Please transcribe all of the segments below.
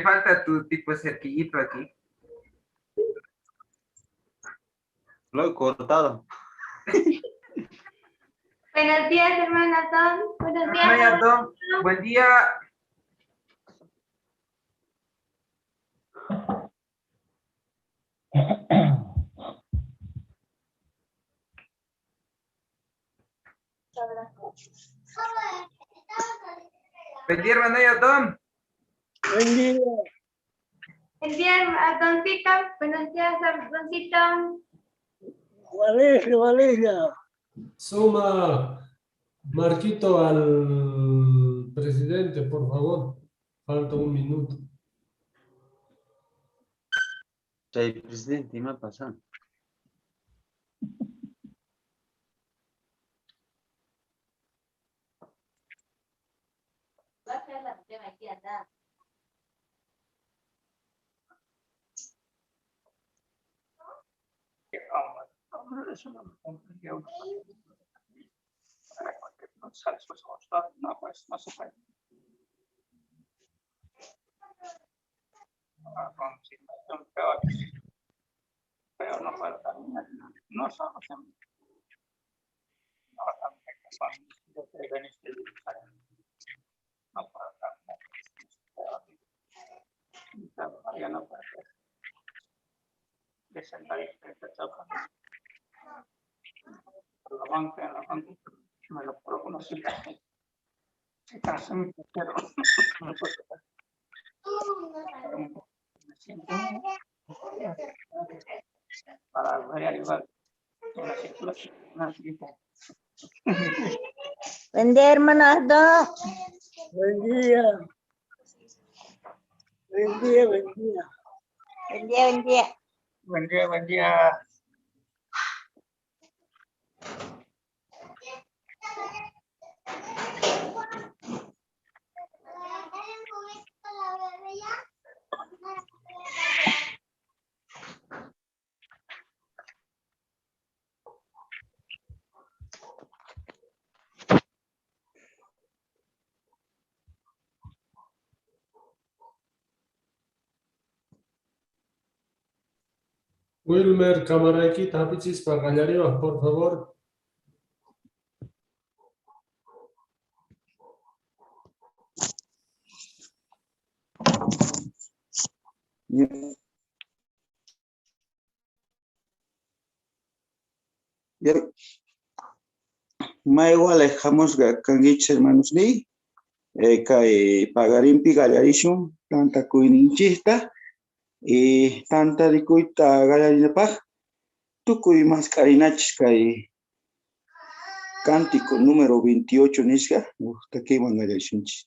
falta tu tipo cerquillito aquí. Lo he cortado. Buenos días, hermana Tom. Buenos días. Hermana Tom, buen día. Buen día, hermana Tom. Buen día. Buen día, Antoncito. Buenos días, Antoncito. Valeria, Valeria. Suma, Marquito, al presidente, por favor. Falta un minuto. Chay presidente, ima pasan? Buen día, hermano Abdo. Buen día. Buen día, buen día. Buen día, buen día. Buen día, buen día. Wilmer, camaraykita hapichispa qallariwaj, por favor. Ya. Maywa hamusqa kankichis hermanos ni kay paqarinpi qallarishun tantakuyninchikta tantarikuyta qallarinapaq tukuy mask'arinachis kay cántico número 28 nisqa uj takiywan qallarishunchis.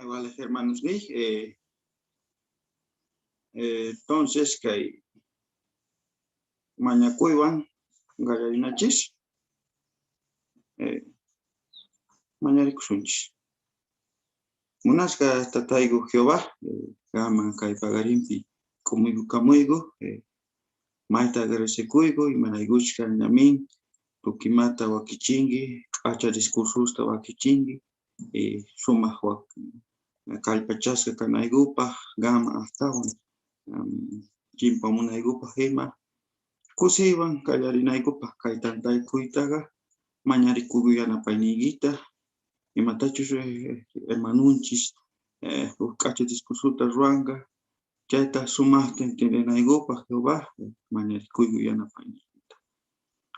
Vale, hermanos entonces kay mañakuywan qallarinachis mañarikusunchis. Munasqa tatayku Jehová, qanman kay paqarinpi k'umuyku kamuyku, mayta agradecekuyku imaraykuchus kanllamin tukimata wakichinki, k'acha discursosta wakichinki, sumaq kallpachasqa kanaykupaj, qanman astawan chimpamunaykupaj ima kusiywan qallarinaykupaj kay tantaykuytaqa mañarikuyku yanapayniykita, imatachus hermanunchis uj k'acha discursota ruwanqa, chayta sumajta entiendenaykupaj Jehová mañarikuyku yanapayniykita.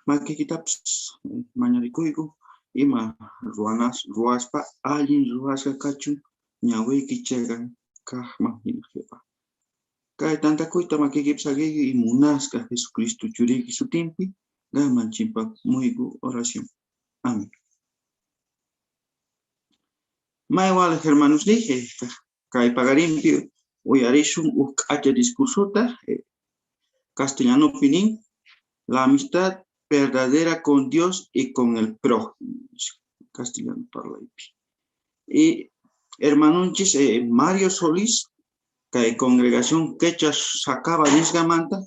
Makiykitapis mañarikuyku ima ruwanas ruwaspa allin ruwasqa kachun ñawiyki cheqan kajman hina Jehová. Kay tantakuyta makiykipis saqiyki y munasqa Jesucristo churiyki sutinpi qanman chimpamuyku oración. Amén. Maywalej hermanos dije, kay paqarinpi uyarisun uj k'acha discursota, castellanopi nin, la amistad verdadera con Dios y con el prójimo, castellano parlaypi. Y hermanunchis Mario Solís, kay congregación Quechua Sacaba nisqamanta,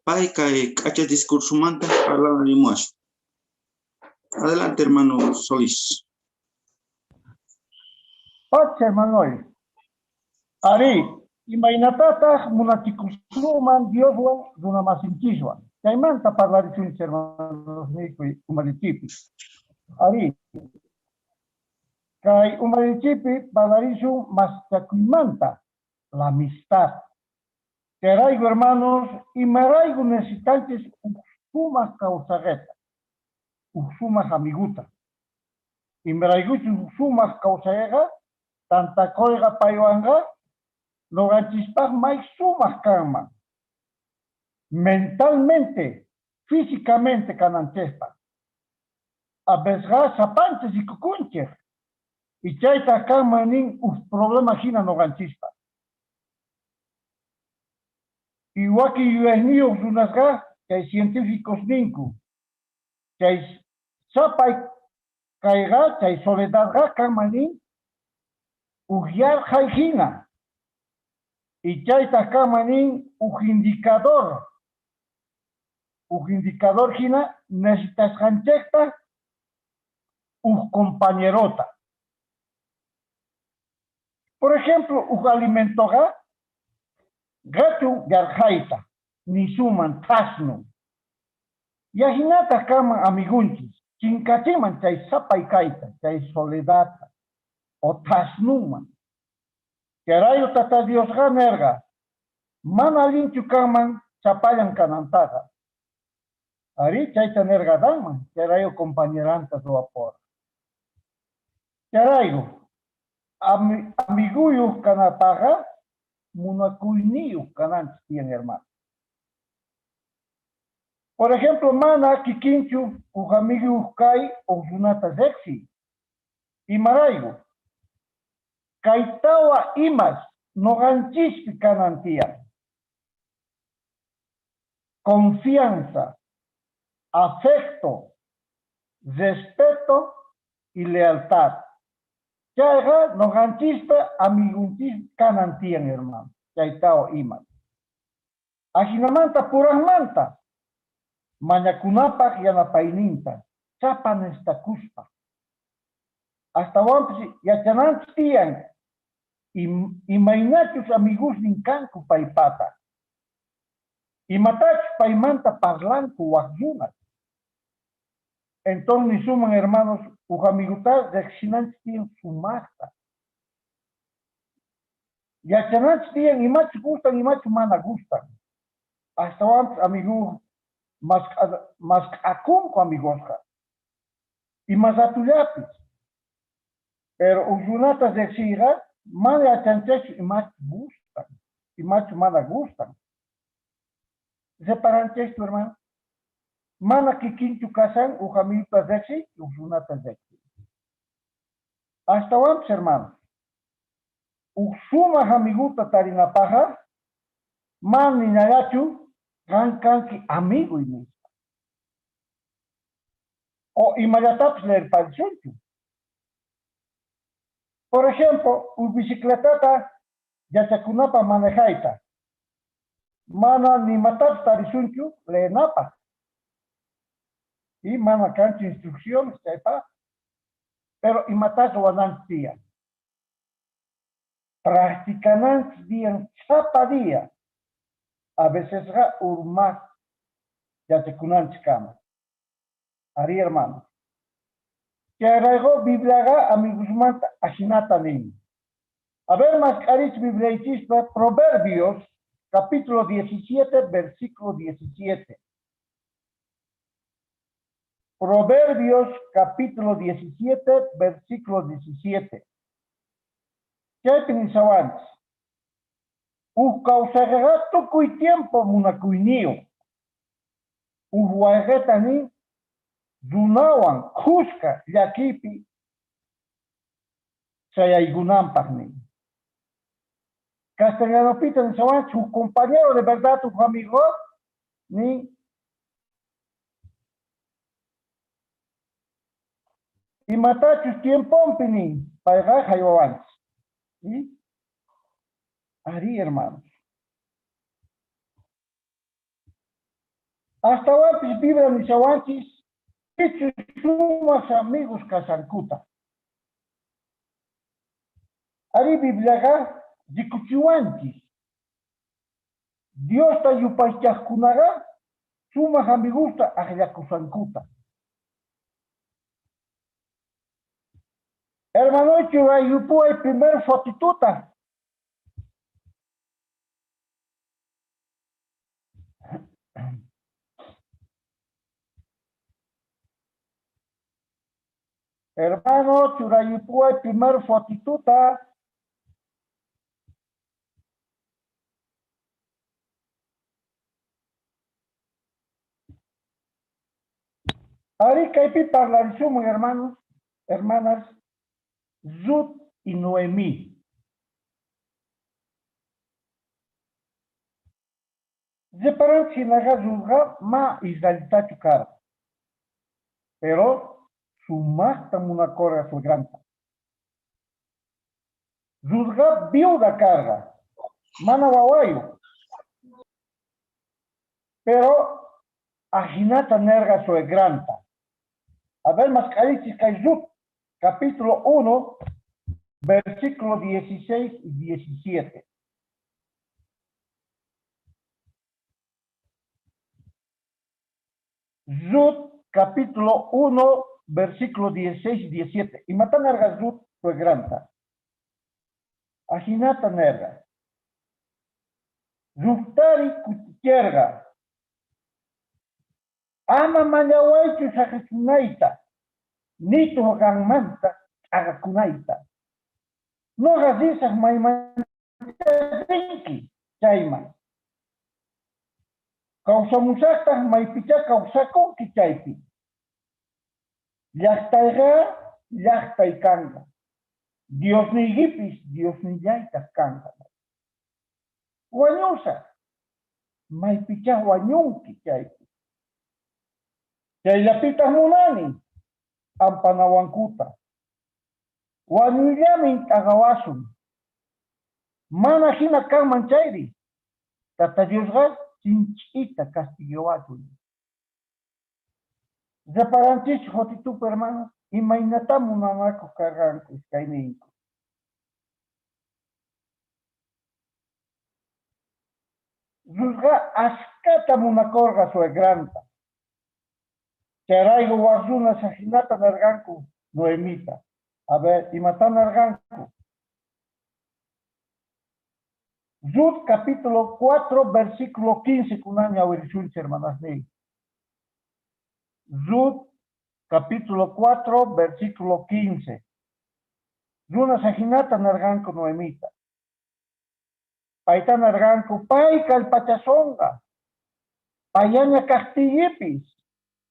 pay kay k'acha discursomanta parlarimuwasun. Adelante, hermano Solís. Pacha, hermanoy. Ari, imaynatataq munachikusuman Dioswan runamasinchiswan. Chaymanta parlarisunchis, hermanos niykuy umarichipi. Ari, kay umarichipi parlarisun maschakuymanta, la amistad. Chayrayku, hermanos, imarayku necesitanchis uj sumaq kawsaqeta, uj sumaq amiguta. Imaraykuchus uj sumaq kawsaqeqa, tantakuyqa paywanqa, noqanchispaq may sumaq kanman. Mentalmente, físicamente kananchispaq. A veces sapanchis rikukunchej. Y chayta kanman nin uj problema hina noqanchispaq. Y wakin yuyayniyuq runasqa chay científicos ninku. Chay sapay kayqa, chay soledadqa kanman nin uj yarqhay hina. Y chayta kanman nin uj indicador. Uj indicador hina necesitasqanchikta uj compañerota. Por ejemplo, uj alimentoqa gachun yarqhayta, nisuman thasnu. Yahinataq kanman amigunchis, chinkachiman chay sapay kayta, chay soledadta, o thasnuman. Chayrayu Tata Diosqa nerqa, mana allinchu kanman chapallan kanantaqa. Ari chayta nerqa Adanman, chayrayu compañeranta ruwapurqa. Chayrayku, amiguyuq kanapaqqa munakuyniyuq kananchis tiyan, hermano. Por ejemplo, mana kikinchu uj amiguyuq kay uj runata riqsiy. Imarayku, kay tawa imas noqanchispi kanan tiyan. Confianza, afecto, respeto y lealtad. Chayqa noqanchispa amigunchis kanan tiyan, hermano. Chay tawa imas. Ajinamanta purajmanta mañakunapaq yanapayninta chapa nestakuspa. Astawanpis yachananchis tiyan imaynachus amigusnin kanku paypata. Imatachus paymanta parlanku waj runas. Entonces nisuman, hermanos, uj amiguta riqsinanchis tiyan sumaqta. Yachananchis tiyan imachus gustan, imachus mana gustan. Astawanpis amigu mask'akunku amigosqa. Ima ratullapis. Pero uj runata riqsiyqa mana yachanchikchu imachus gustan, imachus mana gustan. Reparanchikchu, hermano. Mana kikinchu kasan uj amiguta riqsiy, uj runata riqsiy. Astawanpis, hermano. Uj sumaj amiguta tarinapajqa mana ninallachu qan kanki amiguy nispa. O imallatapis leerparisunchu. Por ejemplo, uj bicicletata yachakunapaj manejayta. Mana nimatapis tarisunchu leenapaj. Y mana kanchu instrucciones chaypaj. Pero imatá ruwananchis tiyan. Practicananchis tiyan sapa día. A vecesqa urmaj yachakunanchis kama. Arí, hermano. Chayrayku Bibliaqa amigosmanta ajinata nin. A ver, mask'arich Bibliaychispa Proverbios, capítulo 17, versículo 17. Proverbios, capítulo 17, versículo 17. Chaypi nishawanchis. Uj kawsaqeqa tukuy tiempo munakuyniyoj. Uj wayqeta nin runawan khuska llakiypi chayaykunanpaj nin. Castellanopita nishawanchis uj compañero de verdad, uj amigo, nin imatachus tiempompi nin payqa jaywawanchis. ¿Sí? Arí, hermanos. Astawanpis Biblia nishawanchis pichus sumaj amigos kashankuta. Arí, Bibliaqa rikuchiwanchis. Diosta yupaychajkunaqa sumaj amigusta ajllakusqankuta. Hermano, churayupuway primer fotituta. Hermano, churayupuway primer fotituta. Ari kaypi parlarisumun, hermanos, hermanas, Ruth y Noemí. Reparan jinaqa Ruthqa ma israelitachu karqa, pero sumajta munakorqa suegranta. Ruthqa viuda karqa, mana wawayoj. Pero ajinata nerqa suegranta. A ver, mask'arichis kay Ruth, capítulo 1, versículo 16 y 17. Ruth, capítulo 1, versículo 16 y 17. Y matan nerga Ruth, suegranta. Ajinata nerga. Rutari kuticherga. Ama mañawaychu saqesunayta, nitu qanmanta t'aqakunayta. Noqa risaj maymanta rinki chayman. Kawsamusajtaj maypichá kawsakunki chaypi. Llajtayqa llajtay kanqa. Diosniykipis Diosnillaytaj kanqa. Wañusaj maypichá wañunki chaypi. Chayllapitaj munani ampanawankuta. Wañuyllamin t'aqawasun. Mana hina kanman chayri. Tata Diosqa sinch'ita castigawachun. Reparanchis fotitupa, hermanos, imaynata munanakuq karqanku iskayninku. Ruthqa ashkata munakorqa suegranta. Chayrayku waj runas ajinata nerqanku Noemita. A ver, imata nerqanku. Ruth capítulo 4, versículo 15, kunaña wirisunchis, hermanas niy. Ruth capítulo 4, versículo 15. Runas ajinata nerqanku Noemita. Payta nerqanku, pay kallpachasonqa. Payaña kajtiyipis,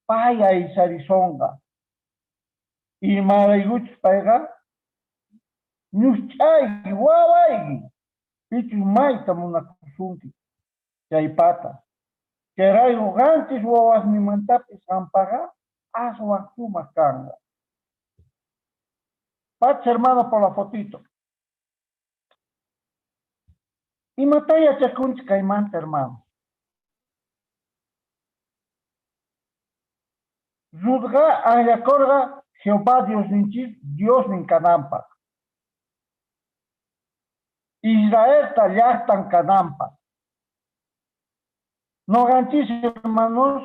pay aysarisonqa. Imaraykuchus payqa Ñuch'ayki, wawayki, pichus mayta munakusunki chaypata. Chayrayku 7 wawasnimantapis qampaqa aswan sumaj kanqa. Pacha, hermano, por la fotito. Imatá yachakunchik kaymanta, hermano? Rutqa ajllakorqa Jehová Diosninchis Diosnin kananpaj. Israelta llajtan kananpaj. Noqanchis, hermanos,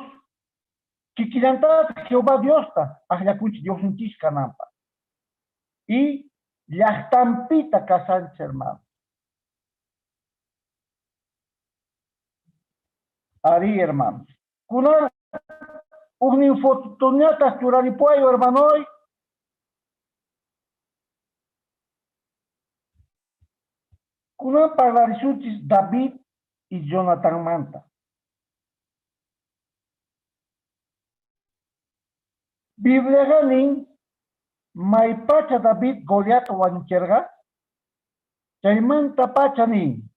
kikillantataj Jehová Diosta ajllakunchik Diosninchis kananpaj. Y llajtanpita kasanchis, hermano. Arí, hermanos. Kunan ujnin fotoñataj churaripuwayo, hermanoy. Kunan parlarisunchis David y Jonathanmanta. Bibliaqa nin, maypacha David Goliat wañucherqa, chaymanta pacha nin,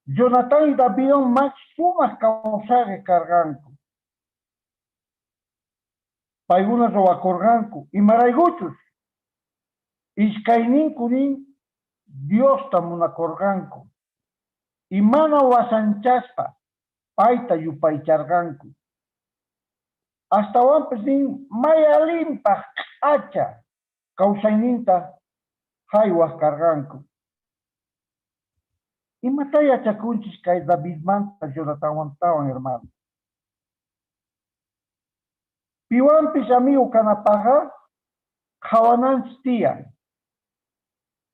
Jonathan y Davidwan más sumaj kawsaqe karqanku. Paykuna ruwakorqanku, imaraykuchus iskayninku nin Diosta munakorqanku y mana wasanchaspa payta yupaycharqanku. Astawanpis nin may allinpaj k'acha kawsayninta jaywaj karqanku. Imatá yachakunchis kay Davidmanta Jonathanmantawan, hermano? Piwanpis amigo kanapajqa qhawananchis tiyan.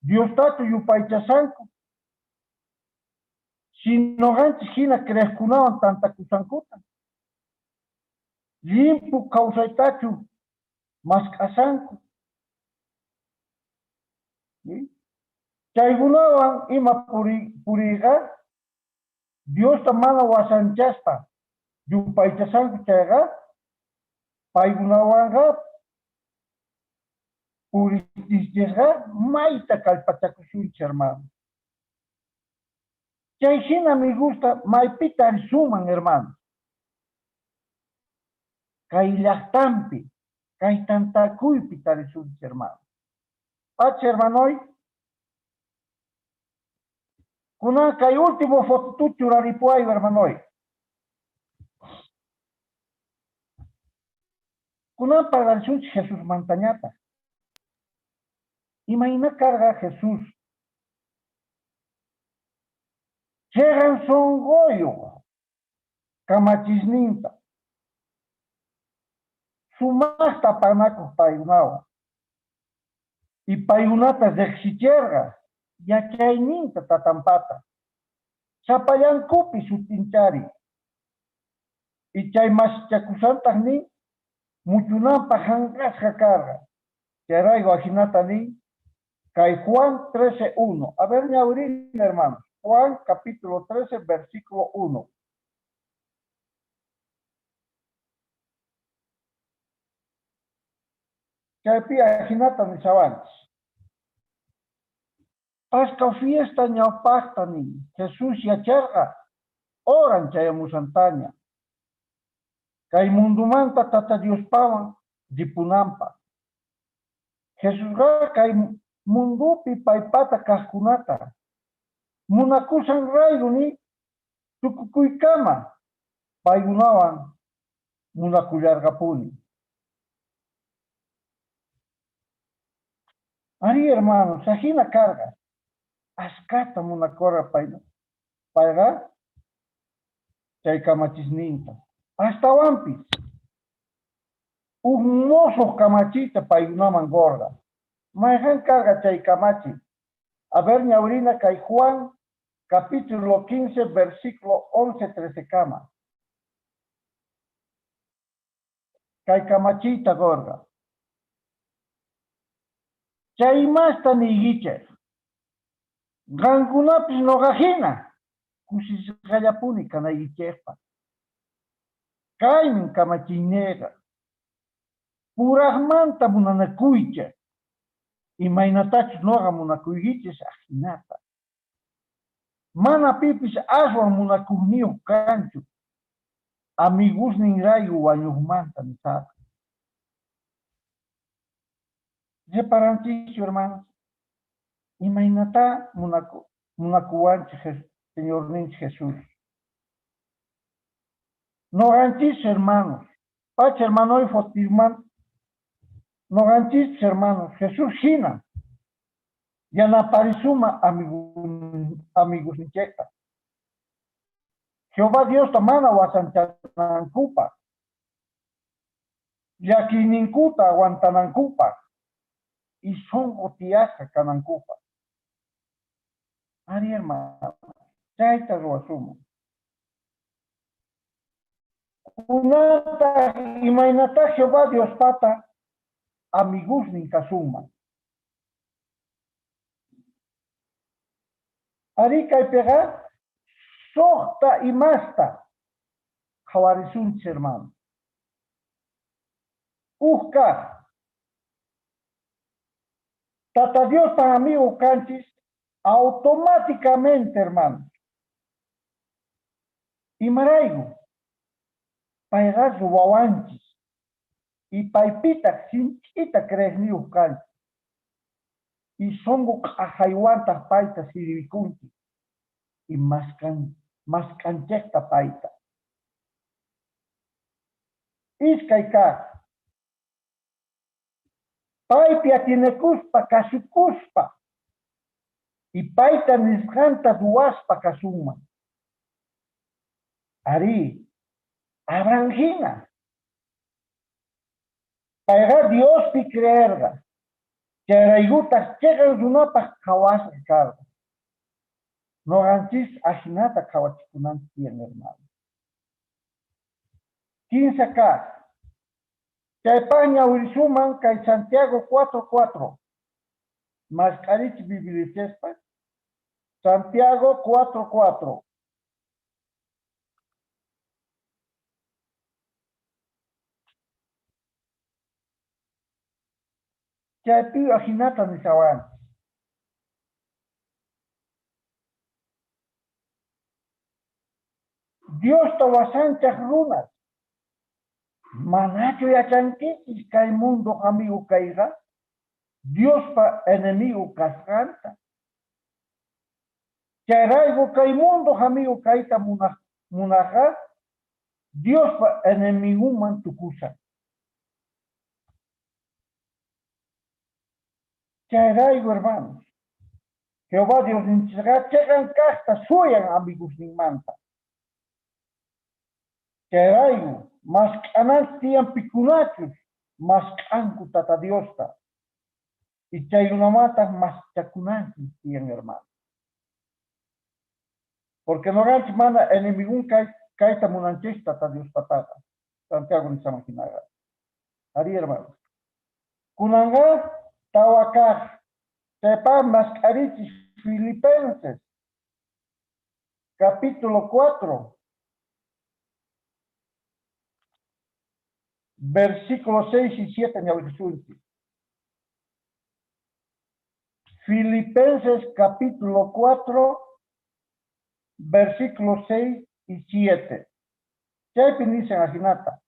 Diostachu yupaychashanku, si noqanchis hina creejkunawan tantakusankuta. Llimpu kawsaytachu mask'ashanku. Chaykunawan ima puriyqa Diosta mana wasanchaspa yupaychashanku chayqa paykunawanqa purichisqa mayta kallpachakusunchis, hermano. Chay hina me gusta maypita risunman, hermano. Kay llajtanpi, kay tantakuypi tarisunchis, hermano. Pacha, hermanoy. Kunan kay último foto churaripuwayo, hermanoy. Kunan parlarisunchis Jesús mantañata. Imayna karqa Jesús. Cheqan sonqoyuq kamachisninta. Sumaqta panakuq paykunawan. Y paykunata riqsicherqa yachayninta tatanpata. Sapallankupi sutinchari. Y chay masichakusantaq nin muchunanpaj janqasqa karqa. Chayrayku ajinata nin kay Juan 13:1. A ver, ñawirina, hermano. Juan capítulo 13, versículo 1. Chaypi ajinata nishawanchis. Pascua fiesta ñawpajta nin Jesús yacharqa oran chayamusantaña. Kay mundumanta Tata Diospawan ripunanpaj. Jesusqa kay mundupi paypata kajkunata munakusan rayku ni tukukuykama paykunawan munakullarqapuni. Arí, hermano, ajina karqa. Ashkata munakorqa payqa chay kamachisninta. Astawanpis uj mosoq kamachiyta paykunaman qorqa. Mayqan karqa chay kamachi. A ver, ñawirina kay Juan capítulo 15, versículo 11, 13 kama. Kay kamachiyta qorqa. Chay masta niykichej. Qankunapis noqajina kusisqallapuni kanaykichejpaj. Kaymin kamachiyneqa. Purajmanta munanakuychej. Imaynatachus noqa munakuykichis ajinata. Mana pipis aswan munakojniyoj kanchu amigosninrayku wañojmanta nisqaqa. Reparanchikchu, hermanos, imaynatá munakuwanchej Señorninchik Jesús. Noqanchis, hermanos, pacha hermanoy Fotisman, noqanchis, hermanos, Jesús jina yanaparisuma amigosninchejta. Jehová Diosta mana wasanchanankupaj, llakiyninkuta aguantanankupaj y sonqo tiyasqa kanankupaj. Ari, hermano, chayta ruwasunman. Kunantaj imaynatá Jehová Diospata amigosnin kasunman. Ari, kaypiqa sojta imasta qhawarisunchis, hermano. Uj kaj, Tata Diospa amigo kanchis automáticamente, hermano. Imarayku, payqa ruwawanchis y paypitaj sinch'ita creejniyoj kanchis. Y sonqo k'ajaywantaj payta sirvikunchis y mask'anchejta payta. Iskay kaj, paypi atienekuspa, kasukuspa y payta nisqanta ruwaspa kasunman. Arí, Abraham jina. Payqa Diospi creerqa. Chayraykutaj cheqan runapaj qhawasqa karqa. Noqanchis ajinata qhawachikunanchis tiyan, hermano. Kinsa kaj, chaypaj ñawirisuman kay Santiago 4:4. Mask'arichi Bibliachespa. Santiago 4:4. Chaypi ajinata nishawanchis. Diosta wasanchaj runas, manachu yachankichis kay mundo amigo kayqa Diospa enemigo kasqanta? Chayrayku kay mundo amigo kayta munajqa Diospa enemigoman tukushan. Chayrayku, hermanos, Jehová Diosninchikqa cheqan kajta suyan amigosninmanta. Chayrayku mask'ananchis tiyan pikunachus mask'anku Tata Diosta. Y chaykunamantaj maschakunanchis tiyan, hermano. Porque noqanchis mana enemigun kayta munanchis Tata Diospataqa. Santiago nishaman jinaqa. Ari, hermano. Kunanqa tawa kaj, chaypaj mask'arichis Filipenses, capítulo 4, versículos 6 y 7, ñawirisunchis. Filipenses capítulo 4, versículos 6 y 7. Chaypi dicen ajinata.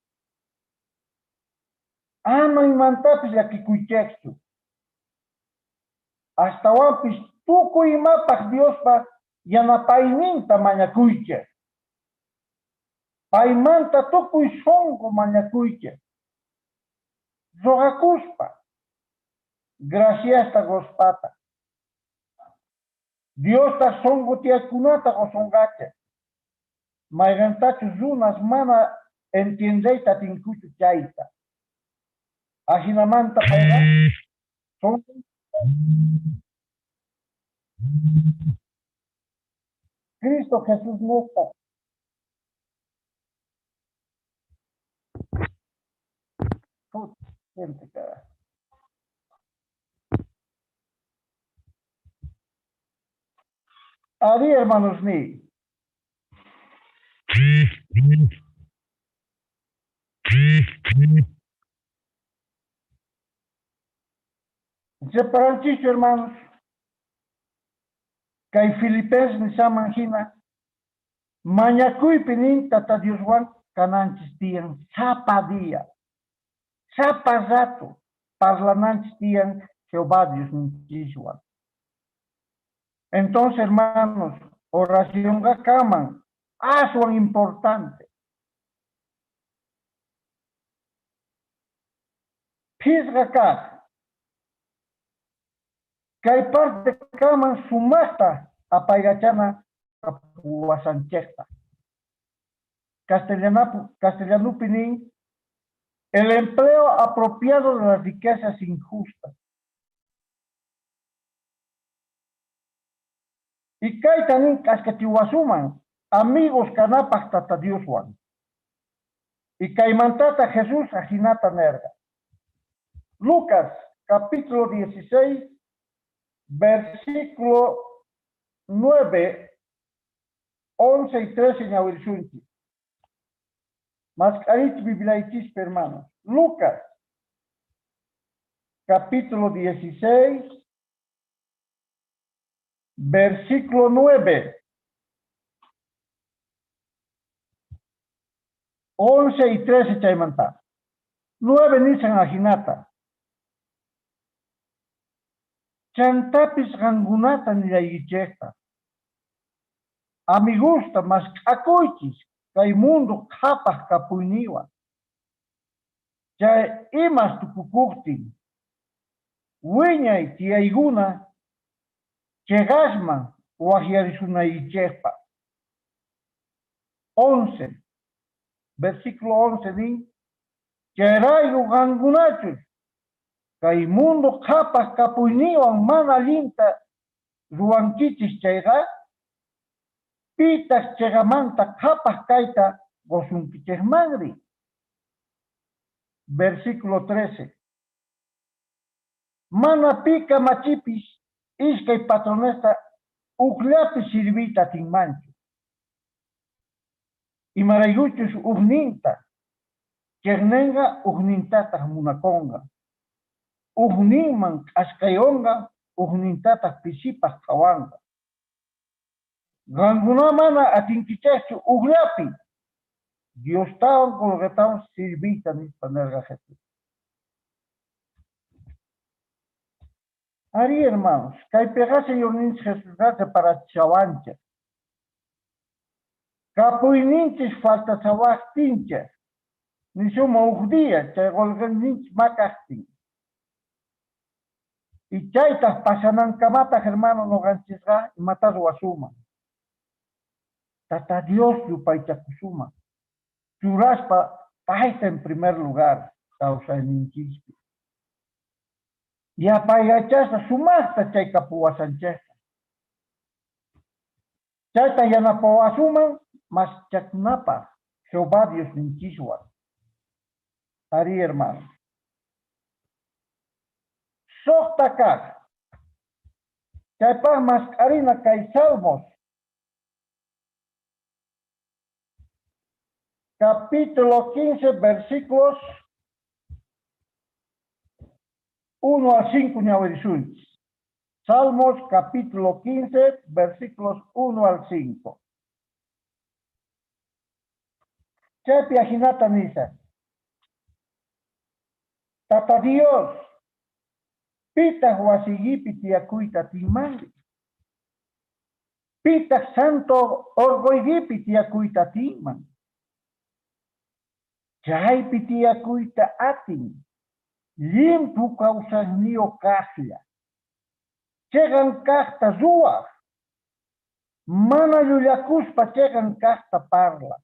Ama imantapis llakikuychejchu. Astawanpis tukuy imapaj Diospa yanapayninta mañakuychej. Paymanta tukuy sonqo mañakuychej. Rogakuspa, graciasta gospata. Diosta sonqo tiyaykunata qosonqachej. Mayqentachus runas mana entiendeyta atinkuchu chayta. Ajinamanta payqa sonqo Cristo Jesús nesta. Gente, cara. Ari, hermanos, ni. Reparanchischu, hermanos, kay Filipenses nisqanman jina mañakuypi nin Tata Dioswan kananchis tiyan sapa día, sapa rato parlananchis tiyan Jehová Diosninchiswan. Entonces, hermanos, oracionqa kanman aswan importante. Phisqa kaq. Kay parte kanman sumaqta apaykachana kapuwasanchejta. Castellanupi nin, el empleo apropiado de las riquezas injustas. Y kayta nin k'askachiwasuman, amigos kanapaj Tata Dioswan. Y kaymantata Jesús ajinata nerqa. Lucas, capítulo 16, versículo 9, 11 y 13 ñawirishunchik. Mask'arich Bibliaychispi, hermanos. Lucas, capítulo 16, versículo 9, 11 y 13 chaymanta. 9 nisan ajinata. Chantapis qankunata nillaykichejta. Amigusta mask'akuychis kay mundo qhapaj kapuyniwan. Chay imas tukukojtin, wiñay tiyaykuna cheqasman wajyarisunaykichejpaj. 11, versículo 11 nin, chayrayku qankunachus kay mundo qhapaj kapuyniwan mana allinta ruwankichis chayqa, pitaj cheqamanta qhapaj kayta qosunkichejmanri. Versículo 13. Mana pi kamachipis iskay patronesta ujllapi sirviyta atinmanchu. Imaraykuchus ujninta chejnenqa, ujnintataj munakonqa. Ujninman k'askayonqa, ujnintataj pisipaj qhawanqa. Qankuna mana atinkichejchu ujllapi Diostawan qolqetawan sirviyta nispa nerqa Jesús. Arí, hermanos, kaypiqa Señorninchis Jesusqa reparachiwanchej. Kapuyninchis faltasawajtinchej, nisuma uj día chay qolqeninchis makajtin. Y chaytaj pasanankamataj, hermano, noqanchisqa imata ruwasuman. Tata Dios yupaychakusuman. Churaspa payta en primer lugar kawsayninchispi. Yapaykachaspa sumaqta chay kapuwasanchejta. Chayta yanapawasuman maschakunapaj Jehová Diosninchiswan. Arí, hermano. Sojta kaq. Chaypaj mask'arina kay Salmos. Capítulo 15, versículos 1 al 5, ñawirisunchis. Salmos, capítulo 15, versículos 1 al 5. Chaypi ajinata nisa. Tata Dios, pitaj wasiykipi tiyakuyta atinmanri. Pitaj santo orqoykipi tiyakuyta atinman. Chaypi tiyakuyta atin, llimphu kawsajniyoj kajlla. Cheqan kajta ruwaj, mana llullakuspa cheqan kajta parla.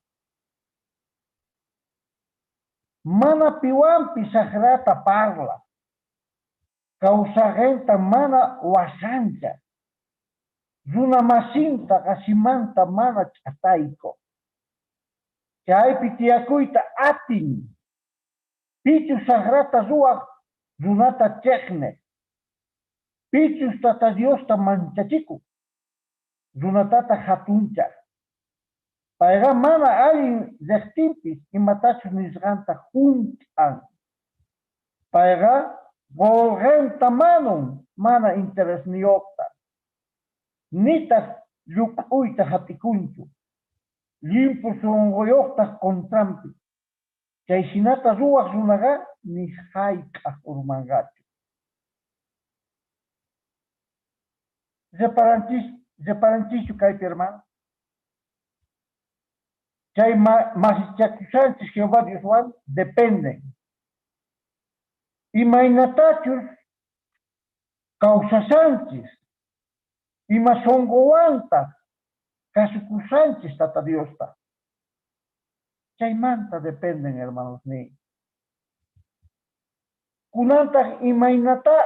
Mana piwanpis sajrata parla. Kawsaqenta mana wasancha. Runa masinta qasimanta mana ch'atayko. Chaypi tiyakuyta atin. Pichus sajrata ruwaj runata chejnej. Pichus Tata Diosta manchachiku. Runatata jatunchaj. Payqa mana allin rejtinpis imatachus nisqanta junt'an. Payqa Qolqenta manun mana interesniyojta, nitaj lluk'uyta jap'ikunchu. Llimphu sonqoyojtaj contranpi. Chay jinata ruwaj runaqa ni jayk'aj urmanqachu. Reparanchischu kaypi, hermano? Chay masichakushanchis Jehová Dioswan dependen. Imaynatachus kawsashanchis, ima sonqowantaj kasukushanchis Tata Diosta. Chaymanta dependen, hermanos niy. Kunantaj imaynata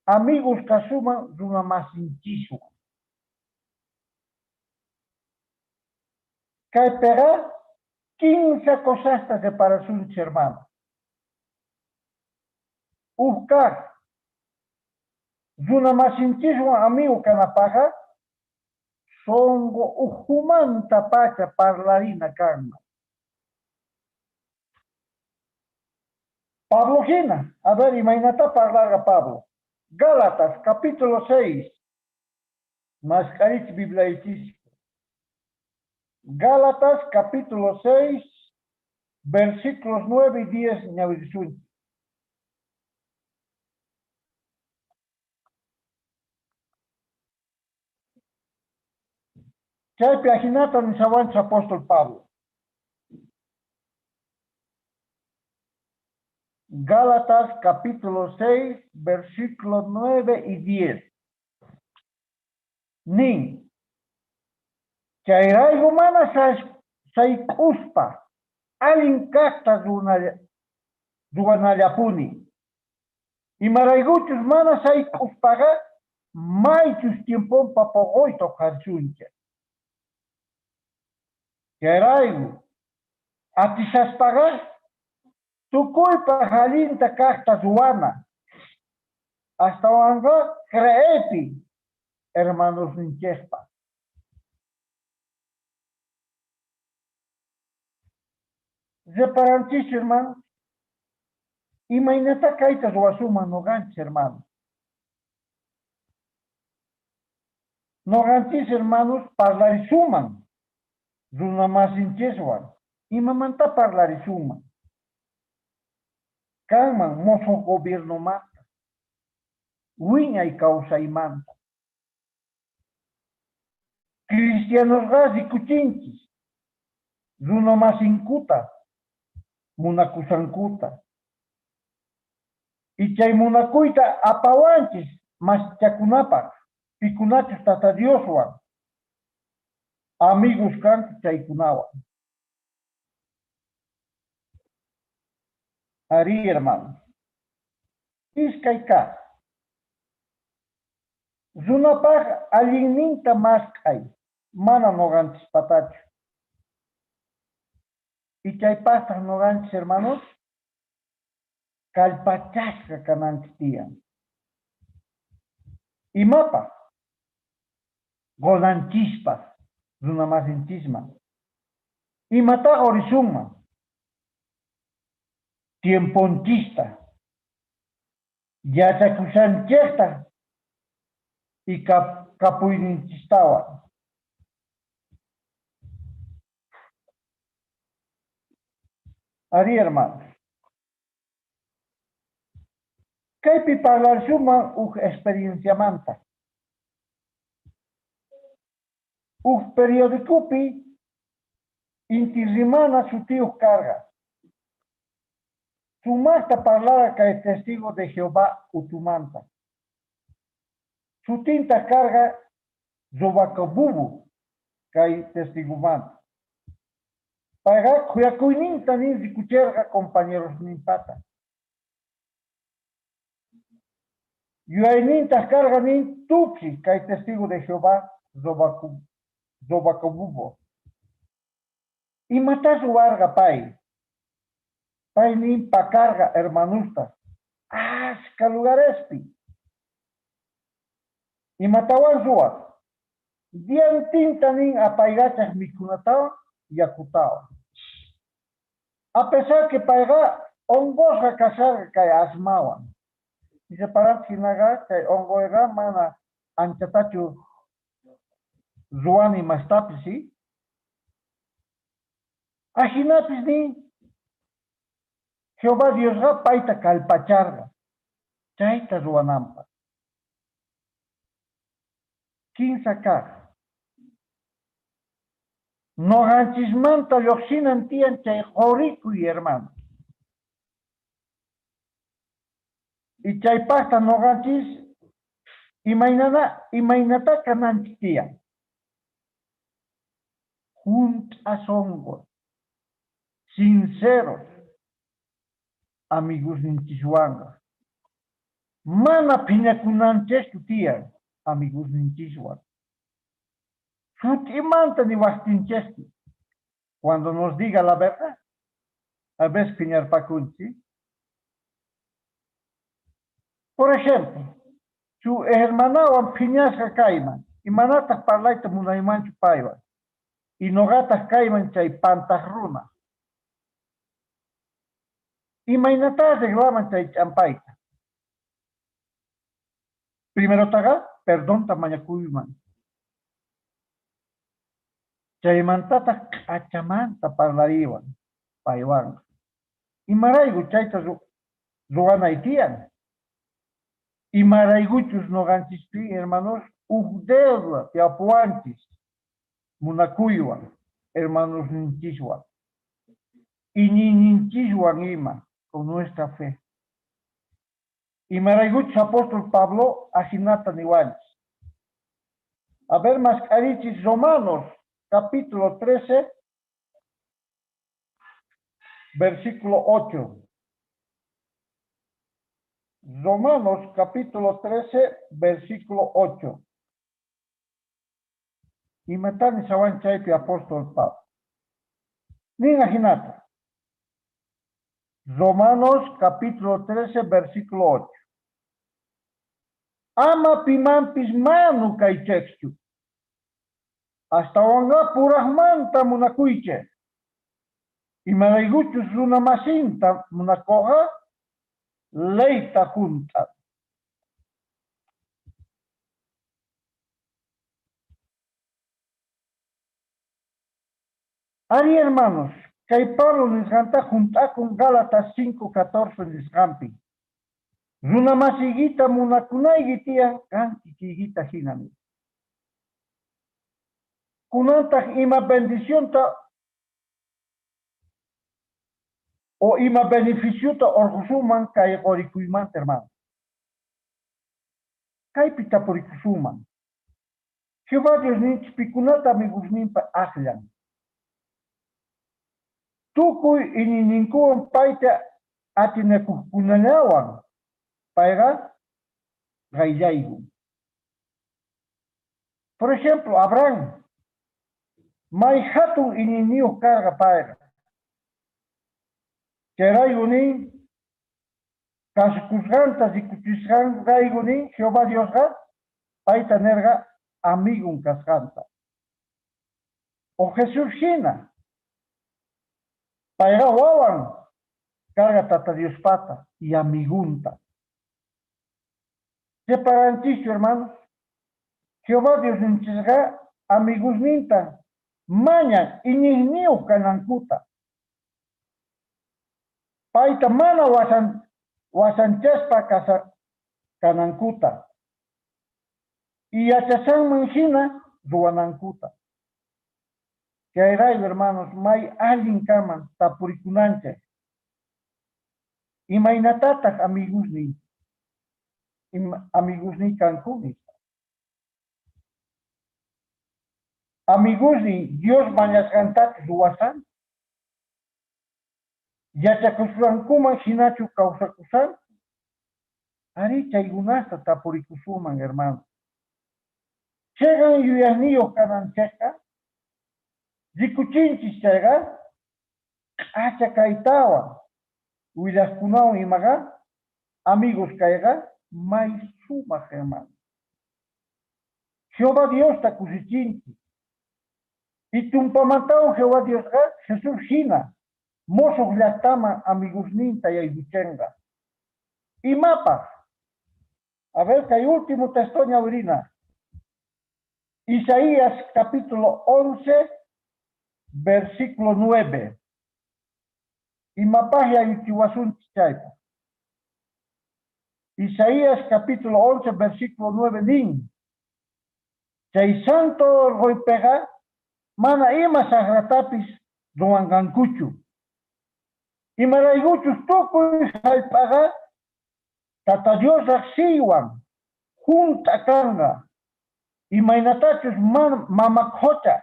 amigos kasuman runa masinchiswan. Kaypiqa 15 cosasta reparasunchis, hermano. Uj kaj, runa masinchiswan amigo kanapajqa sonqo ukhumanta pacha parlarina kanman. Pablo jina, a ver, imaynata parlarqa Pablo. Gálatas, capítulo 6. Mask'arich Bibliaychispi. Gálatas, capítulo 6, versículos 9 y 10, ñawirisunchis. Chaypi ajinata nisawanchis apóstol Pablo. Gálatas capítulo 6, versículos 9 y 10. Nin, chayrayku mana sayk'uspa allin kajta ruwanallapuni. Imaraykuchus mana sayk'uspaqa maychus tiemponpa poqoyta uqharisunchej. Chayrayku atishaspaqa tukuypaj allinta kajta ruwana. Astawanqa creepi hermanosninchejpa. Reparanchis, hermano. Imaynata kayta ruwasunman noqanchis, hermano. Noqanchis, hermanos, parlarisuman runa masinchiswan. Imamanta parlarisuman? Kanman mosoj gobiernomanta, wiñay kawsaymanta. Cristianosqa rikuchinchis runa masinkuta, munakusankuta. Y chay munakuyta apawanchis maschakunapaj, pikunachus Tata Dioswan, amigos kanku chaykunawan. Arí, hermano. Iskay kaj. Runapaj allinninta mask'ay, mana noqanchispatachu. Y chaypajtaj noqanchis, hermanos, kallpachasqa kananchis tiyan. Imapaj? Qonanchispaj, runa masinchisman. Imata qorisunman? Tiemponchista, yachakushanchejta y kapuyninchistawan. Arí, hermanos. Kaypi parlarsuman uj experienciamanta. Uj periodicopi Inti Rimana sutiyuj karqa. Sumajta parlarqa kay testigo de Jehová utumanta. Sutinta karqa Robacabubu kay testigomanta. Payqa khuyakuyninta nin rikucherqa compañerosninpata. Yuyaynintaj karqa nin tuksi kay testigo de Jehová Robacabubu. Imatá ruwarqa pay? Pay nin pakarqa hermanusta ashka lugarespi. Imatawan ruwaj? Diantinta nin apaykachaj mikhunatawan yakutawan. A pesar que payqa onqosqa kasharqa kay asmawan. Reparanchej jinaqa chay onqoyqa mana anchatachu ruwani imastapis, ¿sí? Ajinapis nin Jehová Diosqa payta kallpacharqa chayta ruwananpaj. Kinsa kaj. Noqanchismanta llojsinan tiyan chay qorikuy, hermano. Y chaypajta noqanchis imaynata kananchis tiyan. Junt'a sonqos, sinceros, amigosninchiswanqa. Mana phiñakunanchischu tiyan amigosninchiswan. Sut'imanta niwajtinchejchu, cuando nos diga la verdad, a veces phiñarpakunchis. Por ejemplo, su hermanawan phiñasqa kayman, imanataj parlayta munaymanchu paywan, y noqataj kayman chay pantaj runa. Imaynatá arreglaman chay ch'ampayta. Primero taqa, perdonta mañakuyman. Chaymantataq k'achamanta parlariwan paywanqa. Imarayku chayta ruwanay tiyan. Imaraykuchus noqanchispi, hermanos, uj deuda tiyapuwanchis munakuywan, hermanosninchiswan, iñiyninchiswan ima, con nuestra fe. Imaraykuchus apóstol Pablo ajinata niwanchis. A ver, mask'arichis Romanos, capítulo 13, versículo 8. Romanos, capítulo 13, versículo 8. Imatani sawan chaypi apóstol Pablo. Nin ajinata. Romanos, capítulo 13, versículo 8. Ama pimanpis manu kaychejchu. Astawanqa purajmanta munakuychej. Imaraykuchus runa masinta munakoqa leyta junt'an. Ari, hermanos, kay Pablo nisqanta junt'akun Gálatas 5:14 nisqanpi. Runa masiykita munakunayki tiyan qan kikiykita hina nispa. Kunantaj ima bendicionta o ima beneficiota orqhusunman kay qorikuymanta, hermano. Kaypi tapurikusunman. Jehová Diosninchis pikunata amigosninpa ajllan. Tukuy iñiyninkuwan payta atinakuqkunallawan payqa qayllaykun. Por ejemplo, Abraham, may hatun iñiyniyuq karqa payqa. Chayrayku nin, kasukusqanta rikuchisqanrayku nin, Jehová Diosqa payta nerqa amigun kasqanta. O Jesús hina, payqa wawan karqa Tata Diospata y amigunta. Separanchischu, hermanos. Jehová Diosninchisqa amigusninta mañan iñiyniyuq kanankuta. Payta mana wasanchaspa kanankuta. Y yachasqanman hina ruwanankuta. Chayrayku, hermanos, may allin kaman tapurikunanchej. Imaynatataq amigusniy kanku nispa. Amigusniy Dios mañasqantachu ruwasan? Yachakusqankuman hinachu kawsakusan? Ari chaykunasta tapurikusunman, hermano. Cheqan yuyayniyuq kananchejqa rikuchinchis chayqa k'acha kaytawan willajkunawan imaqa amigos kayqa may sumaq, hermano. Jehová Diosta kusichinchis. Y tumpamantawan Jehová Diosqa Jesús hina mosoq llaqtaman amigosninta yaykuchenqa. Imapaj? A ver, kay último texto ñawirina. Isaías capítulo 11, versículo 9. Imapaj ayuchiwasunchis chayta. Isaías capítulo 11, versículo 9 nin. Chay santo orqoypiqa mana ima sajratapis ruwanqankuchu. Imaraykuchus tukuy jallp'aqa Tata Dios rejsiywan junt'a kanqa. Imaynatachus mama qhocha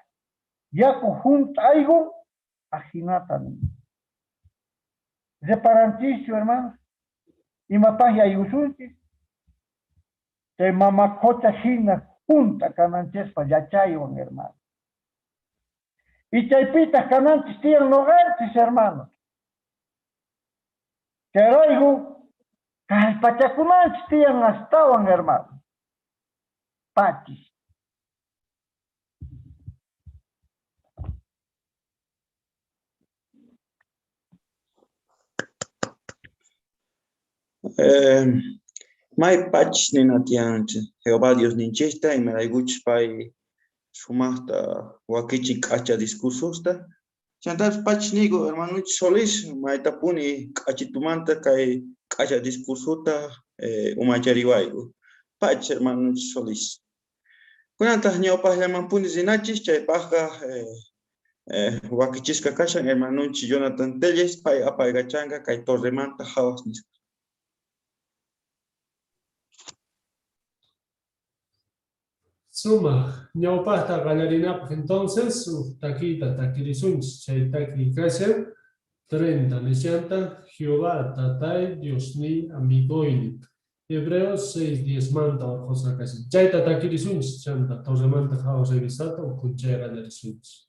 yaku junt'aykun ajinata nin. Reparanchischu, hermanos, imapaj yaykusunchis chay mama qhocha jina junt'a kananchispa yachaywan, hermano. Y chaypitaj kananchis tiyan noqanchis, hermanos. Chayrayku kallpachakunanchis tiyan astawan, hermano. Pachis. May pachis nina tiyanchis Jehová Dios ninchista imaraykuchus pay sumajta wakichin k'acha discursosta. Chantapis pachis niyku hermanunchis Solís maytapuni k'achitumanta kay k'acha discursota umachariwayku. Pachis hermanunchis Solís. Kunantaj ñawpajllamanpuni rinachis chaypajqa wakichisqa kashan hermanunchis Jonathan Telles pay apaykachanqa kay torremanta hawas nisqa. Suma, ñawpajta qallarinapaj entonces, uj takiyta takirisunchis, chay takiy kashan 30 nishanta Jehová tatay Diosniy amigoyni. Hebreos 6:10 manta orqhusqa kashan. Chayta takirisunchis, chanta torremanta hawas revistata ukhunchay qallarisunchis.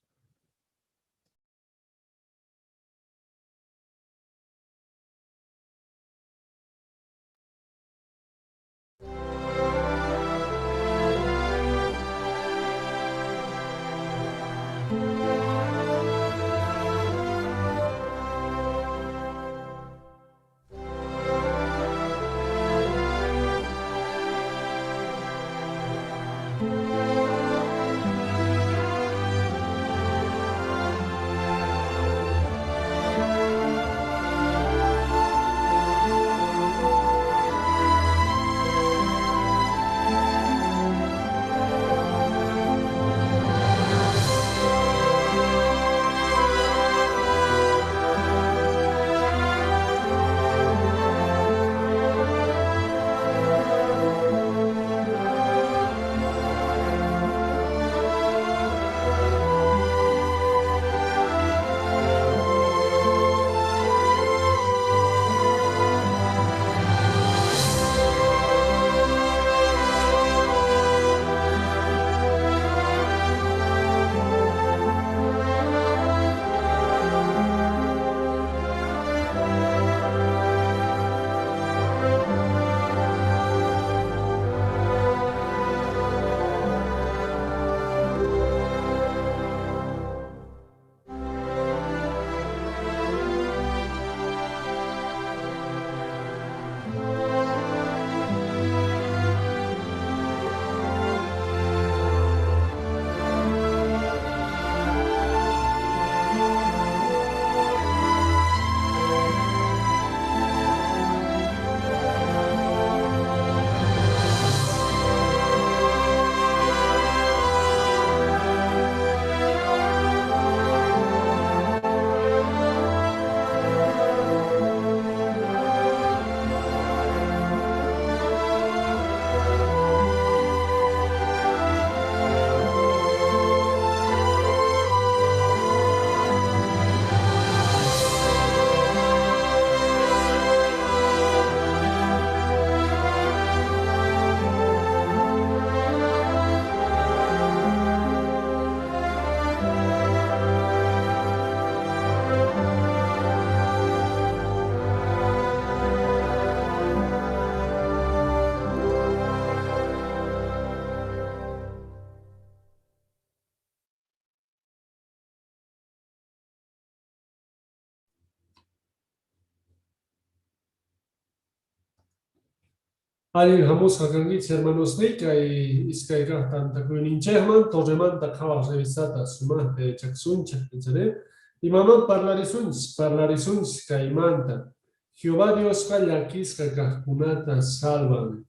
Allin hamusqa kankichis hermanosniy kay iskay kaq tantakuyninchejman Torremanta Qhawaj revistata sumajta yachakusunchej, ichari? Imaman parlarisunchis? Parlarisunchis kaymanta. Jehová Diosqa llakisqa kajkunata salvan.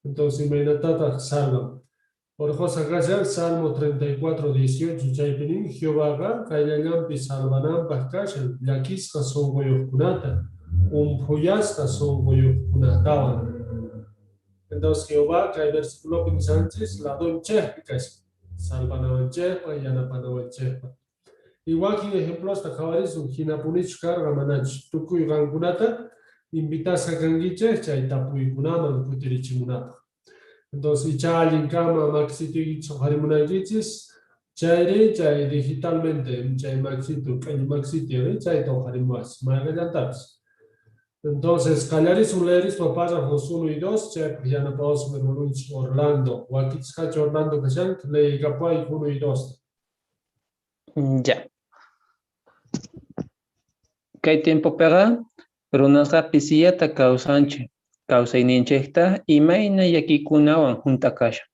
Entonces, imaynatataj salvan? Orqosqa kashan Salmo 34, 18, chaypi nin, Jehovaqa qayllallanpi salvananpaj kashan llakisqa sonqoyojkunata, umphuyasqa sonqoyojkunatawan. Entonces Jehová kay versiculopi nishanchis ladonchejpi kashan, salvanawanchejpaj, yanapanawanchejpaj. Y wakin ejemplosta qhawarisun, jinapunichu karqa manachu. Tukuy qankunata invitasqa kankichej chay tapuykunaman kutirichimunapaj. Entonces, ichá allin kanman makisituykichis uqharimunaykichis, chayri chay digitalmente, chay makisitu, q'ellu makisitu, chayta uqharimuwachis, mayqellantapis. Entonces, qallarisun leerispa párrafos 1 y 2, chaypaj yanapawasun hermanonchis Orlando. Wakichisqachu Orlando kashanki, leeykapuwayku 1 y 2. Ya. Kay tiempopeqa runasqa pisillata kawsanchej, kawsayninchejta imayna llakiykunawan junt'a kashan.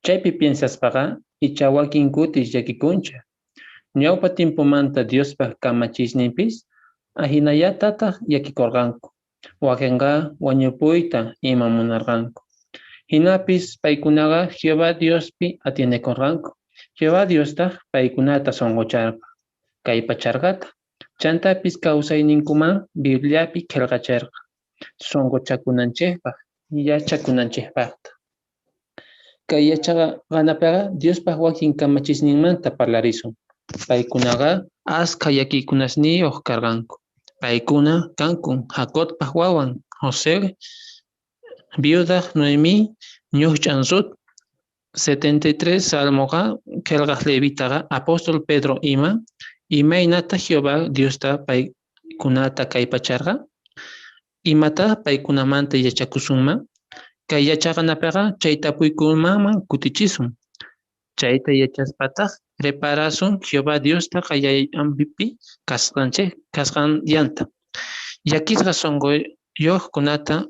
Chaypi piensaspaqa ichá wakin kutis llakikunchej. Ñawpa tiempomanta Diospa kamachisninpis ajinallatataj llakikorqanku. Wakenqa wañupuyta ima munarqanku. Jinapis paykunaqa Jehová Diospi atienekorqanku. Jehová Diostaj paykunata sonqocharqa, kallpacharqataj. Chantapis kawsayninkuman Bibliapi qhelqacherqa, sonqochakunanchejpaj, yachakunanchejpajtaj. Kay yachaqanapeqa Diospa wakin kamachisninmanta parlarisun. Paykunaqa ashkha llakiykunasniyoj karqanku. Paykuna kanku Jacobpa wawan José, viudaj Noemí, ñojch'an Rut. 73 Salmoqa qhelqaj Levitaqa apóstol Pedro ima, imaynata Jehová Diosta paykunata kallpacharqa? Imatá paykunamanta yachakusunman? Kay yachaqanapeqa chay tapuykunaman kutichisun. Chayta yachaspataj reparasun Jehová Diosta qayllanpi kasqanchej kasqanllanta. Llakisqa sonqoyojkunata,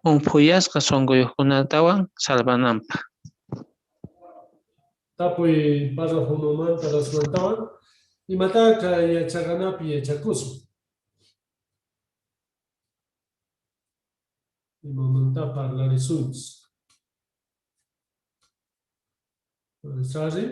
umphuyasqa sonqoyojkunatawan salvananpaj. Tapuy párrafo unomanta dosmantawan, imatá kay yachaqanapi yachakusun? Imamantá parlarisunchis? Sari?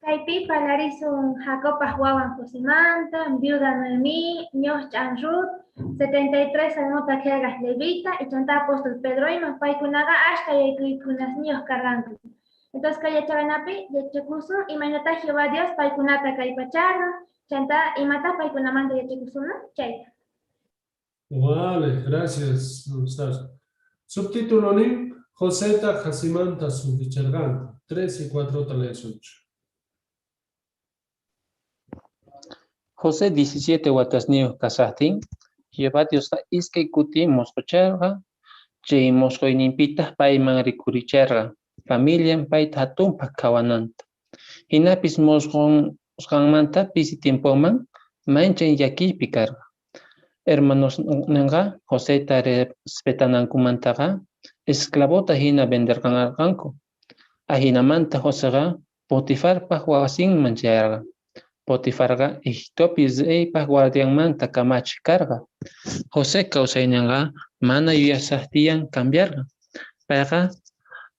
Kaypi parlarisun Jacobpaj wawan Josemanta, viuda Noemí, ñojch'an Ruth, 73 Salmota qhelqaj Levita, y chantá apóstol Pedro ima, paykunaqa ashkha llakiykunasniyoj karqanku. Entonces kay yachaqanapi yachakusun imaynatá Jehová Dios paykunata kallpacharqa, chantá imatá paykunamanta yachakusunman, chayta. Vale, gracias, Sar. Subtítulo nin, Joseta qhasimanta sufricharqanku. 3 y 4 leesunchej. José 17 watasniyoj kashajtin, Jehová Diosqa iskay kuti mosqocharqa, chay mosqoyninpitaj payman rikhuricharqa, familian payta jatunpaj qhawananta. Jinapis mosqosqanmanta pisi tiemponman manchay llakiypi karqa. Hermanosnenqa Joseta respetanankumantaqa esclavota jina venderqanku. Ajinamanta Joseqa Potifarpaj wasinman chayarqa. Potifarqa Egiptopi reypaj guardianmanta kamachej karqa. José kawsaynenqa mana yuyashajtillan cambiarqa. Payqa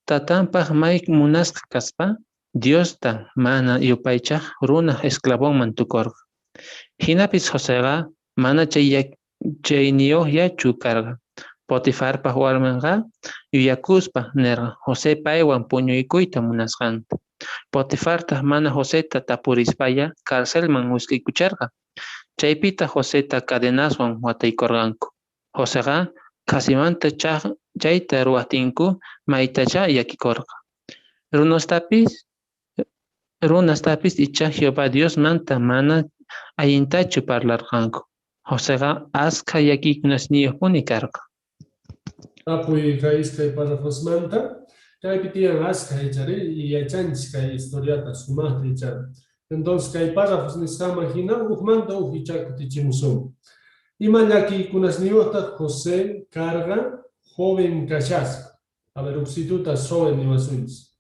tatanpaj may munasqa kaspa, Diosta mana yupaychaj runaj esclavonman tukorqa. Jinapis Joseqa mana chayniyojllachu karqa. Potifarpaj warmenqa yuyakuspa nerqa José paywan puñuykuyta munasqanta. Potifartaj mana Joseta tapurispalla carcelman wisq'aykucherqa. Chaypitaj Joseta cadenaswan wataykorqanku. Joseqa qhasimanta chayta ruwajtinku maytachá llakikorqa. Runastapis ichá Jehová Diosmanta mana allintachu parlarqanku. Joseqa ashkha llakiykunasniyojpuni karqa. Tapuy kay iskay párrafosmanta. Kaypi tiyan ashkha ichari y yachanchis kay historiata sumajta ichari. Entonces kay párrafos nisqanman jina ujmanta uj ichá kutichimusun. Ima llakiykunasniyojtaj José karqa joven kashaspa? A ver, ujsituta Zoe niwasunchis.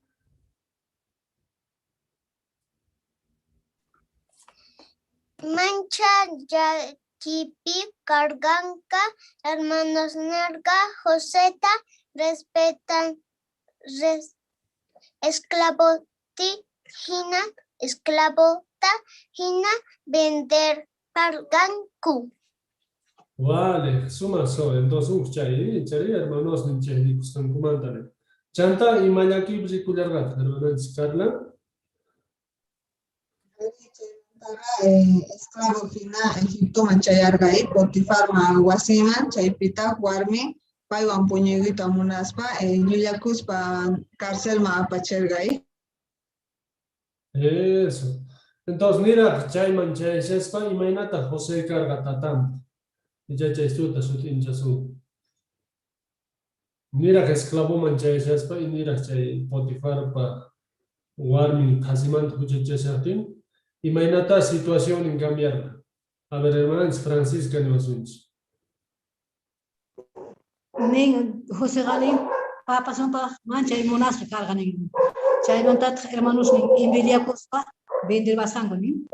Mancha llakipi karqanka hermanosnenqa Joseta respetan esclavota jina venderparqanku. Vale, suma Zoe. Entonces, uj chay, chay hermanosnin chejnikusqankumanta nin. Chanta ima llakiypi rikullarqataj, hermananchis Carla? Esclavo jina Egiptoman chayarqa Potifarma wasiman, chaypitaj warmin paywan puñuykuyta munaspa llullakuspa carcelman apacherqa. Eso. Entonces, niraj chayman chayashaspa imaynata José karqa tatanpa. Icha chaystuta sut'inchasun. Niraj esclavoman chayashaspa y niraj chay Potifarpa warmin qhasimanta huchachashajtin, imaynata situacionnin cambiarqa. A ver, hermananchis Francisca niwasunchis. Nin Joseqa nin papasunpaj manchay munasqa karqa nin. Chaymantataq hermanosnin envidiakuspa venderwasqanku nin.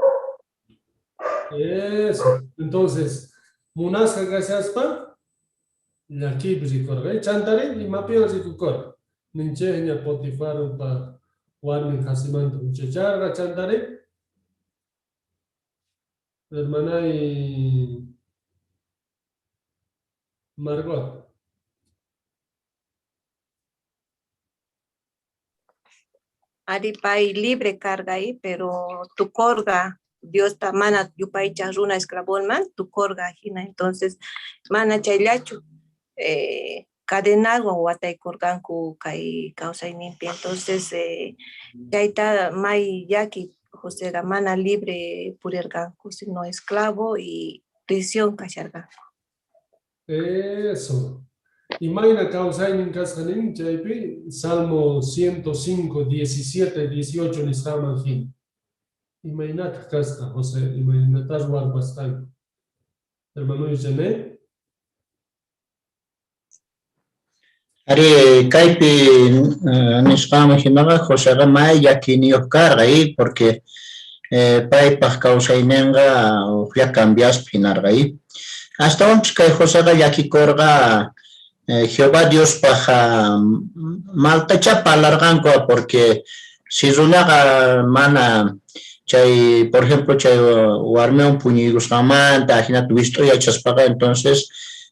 Eso. Entonces, munasqa kashaspa llakiypi rikurqa. Chantari imapiwan rikukorqa. Ninchejña Potifarpa warmin qhasimanta huchacharqa chantari. Hermanay Margot. Ari pay libre karqa pero tukorqa Diosta mana yupaychaj runa esclavolman tukorqa jina, entonces mana chayllachu cadenaswan wataykurqanku kay kawsayninpi, entonces chayta may llaki Joseqa mana libre purirqanku, sino esclavo y prisión kasharqanku. Eso. Imayna kawsaynin kasqa nin chaypi Salmo 105, 17, 18 nisqanman jina. Imaynataq kasqa José, imaynatas ruwarpasqanku. Hermano Janet. Ari kaypi nisqanman jinaqa Joseqa may llakiyniyuq karqa porque paypaq kawsayninqa ujlla cambiaspa jinarqa. Astawanpis kay Joseqa llakikurqa Jehová Diospaq maltacha parlarqanku porque si runaqa mana chay, por ejemplo, chay warmiwan puñuykusqanmanta ajinata wist'u yachaspaqa entonces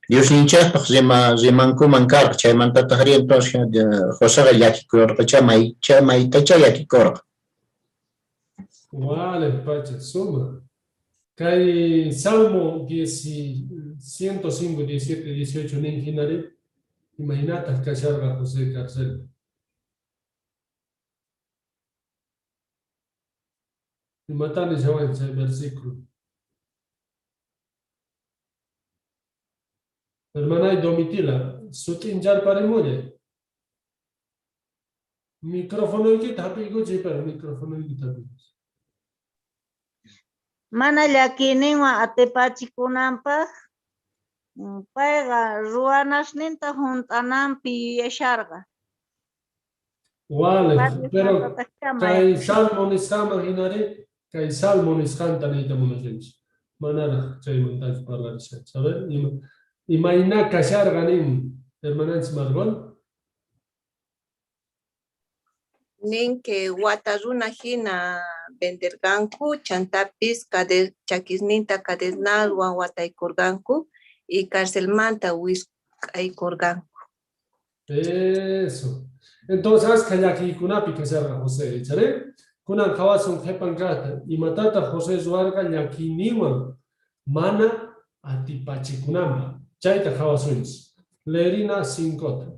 Diosninchikpaq rimankuman karqa, chaymantataqri entonces Joseqa llakikurqacha maytacha llakikurqa. Vale, pacha, suma. Kay Salmo 105, 17, 18 nin jinari, imaynataq kasharqa José carcel. Imatá nishawan chay versículo. Hermanay Domitila, sut'incharparimullay. Microfonoykita hap'iykuchiy, pero microfonoykita hap'iykuchiy. Mana llakiyninwan atipachikunanpaq payqa ruwanasninta junt'ananpi yuyasharqa. Vale, pero kay Salmo nisqanman jinari, kay Salmo nisqanta niyta munashanchis. Manaraj chaymantachu parlarishanchis. A ver, imayna kasharqa nin, hermananchis Margot. Nin que wata runa jina venderqanku, chantapis chakisninta cadenaswan wataykurqanku y carcelmanta wisq'aykurqanku. Eso. Entonces, ashkha llakiykunapi kasharqa José, ichari? Kunan qhawasun qhipan kaqta. Imatataq José ruwarqa llakiyninwan mana atipachikunanpaq? Chayta qhawasunchis. Leerina 5.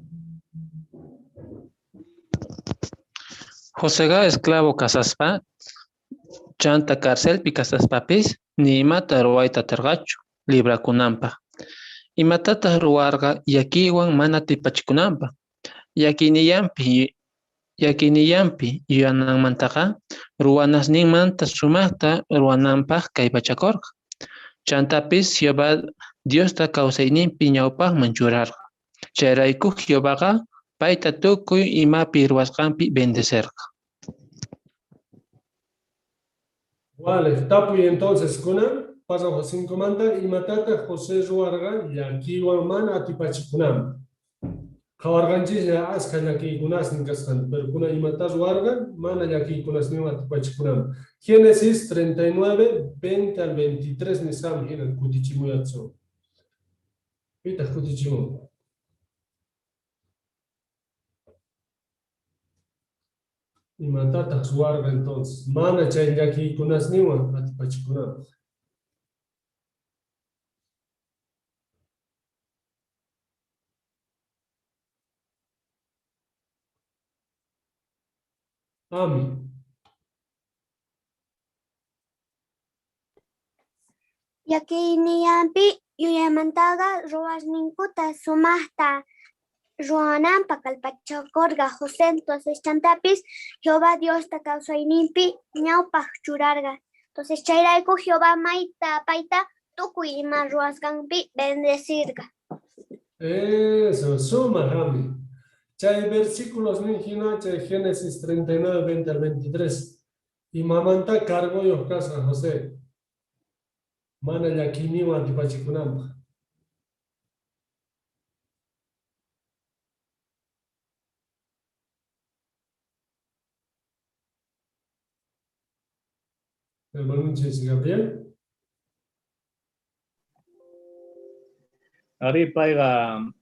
Joseqa esclavo kasaspa, chanta carcelpi kasaspapis, ni imata ruwayta aterqachu librakunanpaq. Imatataq ruwarqa llakiywan mana atipachikunanpaq? Llakiynillanpi yuyananmantaqa ruwanasninmanta sumajta ruwananpaq kallpachakorqa. Chantapis Jehová Diosta kawsayninpi ñawpajman churarqa. Chayrayku Jehovaqa payta tukuy imapi ruwasqanpi bendecerqa. Vale, tapuy entonces kunan párrafo 5 manta imatataj José ruwarqa llakiywan mana atipachikunanpaj. Qhawarqanchisña askha llakiykunasnin kasqanta, pero kunan imata ruwarqa mana llakiykunasninwan atipachikunanpaj. Génesis 39, 20 al 23 nisqanman jina kutichimuyatsu. Pitaj kutichimun? Imatataj ruwarqa entonces? Mana chay llakiykunasninwan atipachikunanpaj. Ami. Llakiynillanpi yuyaymantaqa ruwasninkuta sumajta ruwananpaj kallpachakorqa José. Entonces chantapis Jehová Diosta kawsayninpi ñawpaj churarqa. Entonces chayrayku Jehová mayta payta tukuy ima ruwasqanpi bendecirqa. Eso, sumaj, Ami. Chay versículos nin jina, chay Génesis 39, 20 al 23. Imamanta cargoyoj kasqa José. Mana llakiyninwan atipachikunanpaj. Hermanunchis Gabriel. Arí, payqa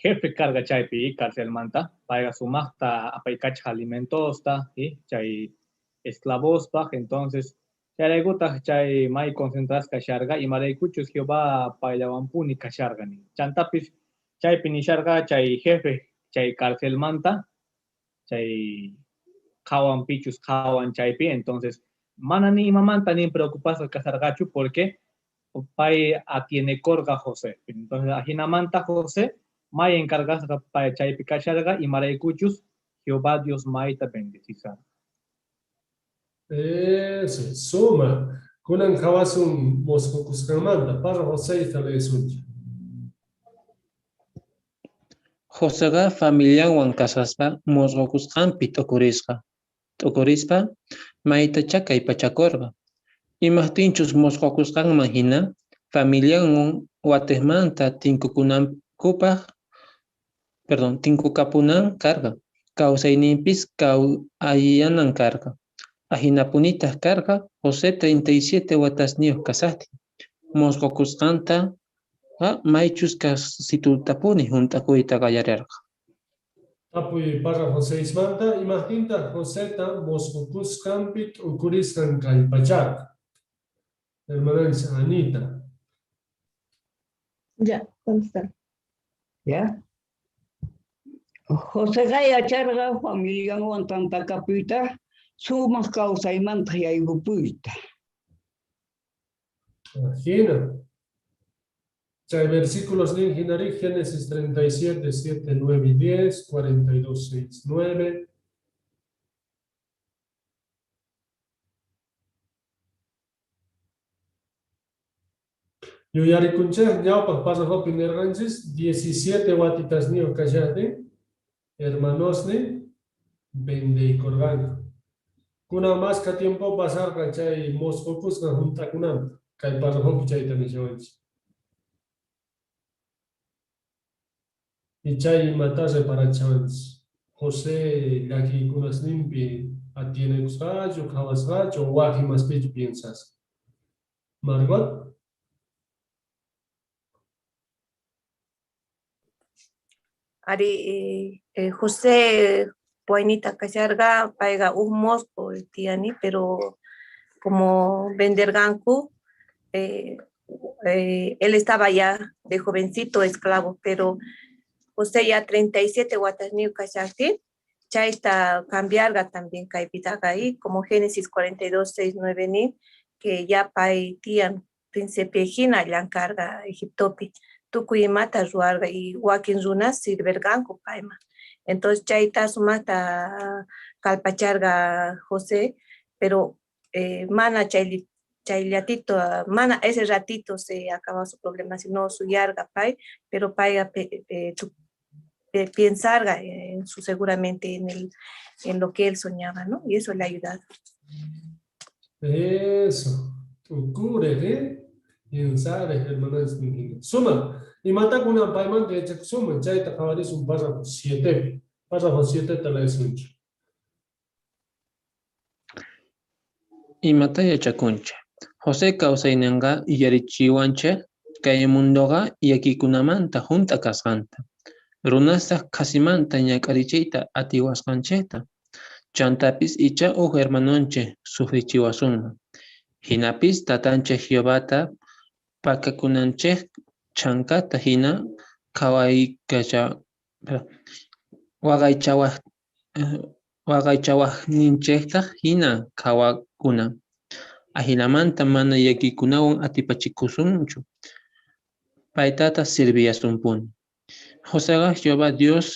jefe karqa chaypi carcelmanta, payqa sumajta apaykachaj alimentosta chay esclavospaj, entonces chayraykutaj chay may concentrasqa kasharqa, imaraykuchus Jehová payllawanpuni kasharqa nin. Chantapis chaypi nisharqa chay jefe chay carcelmanta, chay qhawan pichus qhawan chaypi, entonces mana ni imamanta ni preocupasqa kasharqachu porque pay atienekorqa José. Entonces ajinamanta José may encargasqa pay chaypi kasharqa imaraykuchus Jehová Dios mayta bendecisarqa. Eso, suma. Kunan qhawasun mosqokusqanmanta, párrafo 6 ta leesunchik. Joseqa familianwan kasaspa mosqokusqanpi t'ukurisqa. T'ukurispa maytachá kallpachakorqa. Imajtinchus mosqokusqanman jina familianwan watejmanta tinkukunankupaj, perdón, tinkukapunan karqa, kawsayninpis alliyanan karqa. Ajinapunitaj karqa José 37 watasniyoj kashajtin, mosqokusqanta maychus kajsitutapuni junt'akuyta qallarerqa. Tapuy párrafo 6 manta, imajtintaj Joseta mosqokusqanpi t'ukurisqan kallpacharqa? Hermananchis Anita. Ya, contestar. Ya. Joseqa yacharqa familianwan tantakapuyta, sumaj kawsaymantaj yaykupuyta. Jina. Chay versículos nin jinari Génesis 37, 7, 9 y 10, 42, 6, 9. Yuyarikunchej ñawpaj párrafopi nerqanchis 17 watitasniyoj kashajtin hermanosnin vendeykorqanku. Kunan mashkha tiempo pasarqa chay mosqokusqan junt'akunanta, kay párrafopi chayta nishawanchis. Y chay imatá reparachiwanchis? José llakiykunasninpi atienekusqachu, qhawasqachu, waj imaspichu piensasqa? Margot? Ari, José waynita kasharqa, payqa uj mosqo tiyani, pero como venderqanku, él estaba ya de jovencito esclavo, pero José ya 37 watasniyoj kashajtin, chayta cambiarqa también kaypitaqa, y como Génesis 42, 6, 9 nin, que ya pay tiyan príncipe jina llank'arqa Egiptopi, tukuy imata ruwarqa y wakin runas sirverqanku payman. Entonces chayta sumajta kallpacharqa José, pero mana Chayllatito, mana ese ratito se acababa su problema, sino suyarga pay, pero payga piensarga en su, seguramente en lo que él soñaba, ¿no? Y eso le ha ayudado. Eso, tu ¿eh? Piensar, hermanas. Suma, y mata con una paimante de suma, chayta qhawaris un párrafo 7. Párrafo 7 te la mucho. Imata yachakunchej. José kawsayninqa yuyarichiwanchej kay mundoqa llakiykunamanta junt'a kasqanta. Runastaj qhasimanta ñak'arichiyta atiwasqanchejta. Chantapis ichá uj hermanonchej sufrichiwasunman. Jinapis tatanchej Jehovata pakakunanchej chhankata jina waqaychawajninchejta jina qhawakuna. Ajinamanta mana llakiykunawan atipachikusunchu. Paytataj sirvillasunpuni. Joseqa Jehová Dios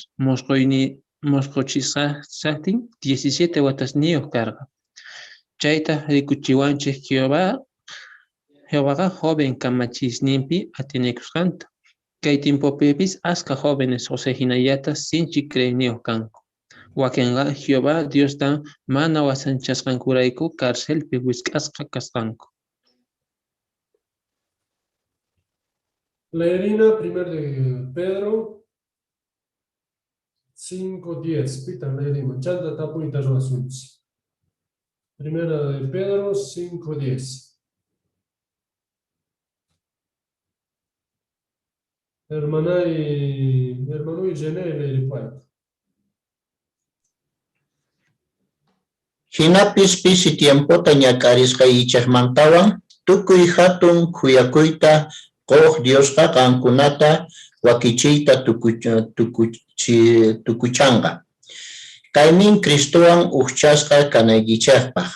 mosqochisqajtin 17 watasniyuq karqa. Chaytaj rikuchiwanchej Jehovaqa joven kamachisninpi atienekusqanta. Kay tiempopipis ashkha jóvenes José jinallataj sinchi creeyniyuq kanku. Wakenqa Jehová Diosta mana wasanchasqankurayku carcelpi wisq'asqa kasqanku. Leerina, primer de Pedro 5.10. Pita leerima. Chanta tapuyta ruwasunchis. Primera de Pedro 5.10. Hermana y hermano y René leeripayku. Jinapis pisi tiempota ñak'arisqaykichejmantawan tukuy jatun khuyakuyta quj Diosqa qankunata wakichiyta tukuchanqa. Kaymin Cristowan ujchasqa kanaykichejpaj,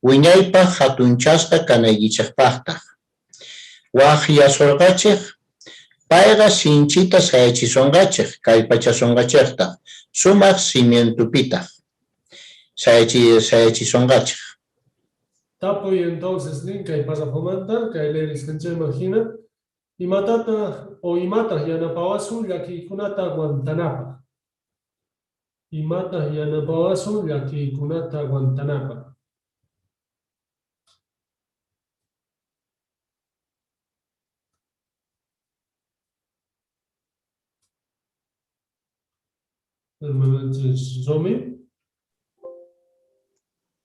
wiñaypaj jatunchasqa kanaykichejpajtaj. Wajyasorqachej, payqa sinchita sayachisonqachej, kallpachasonqachejtaj, sumaj cimientopitaj sayachisonqachej. Tapuy entonces nin kay párrafomanta, kay leerisqanchejman hina, imatataq o imataq yanapawasun llakiykunata aguantanapaq. Imataq yanapawasun llakiykunata aguantanapaq. Hermananchis Romy.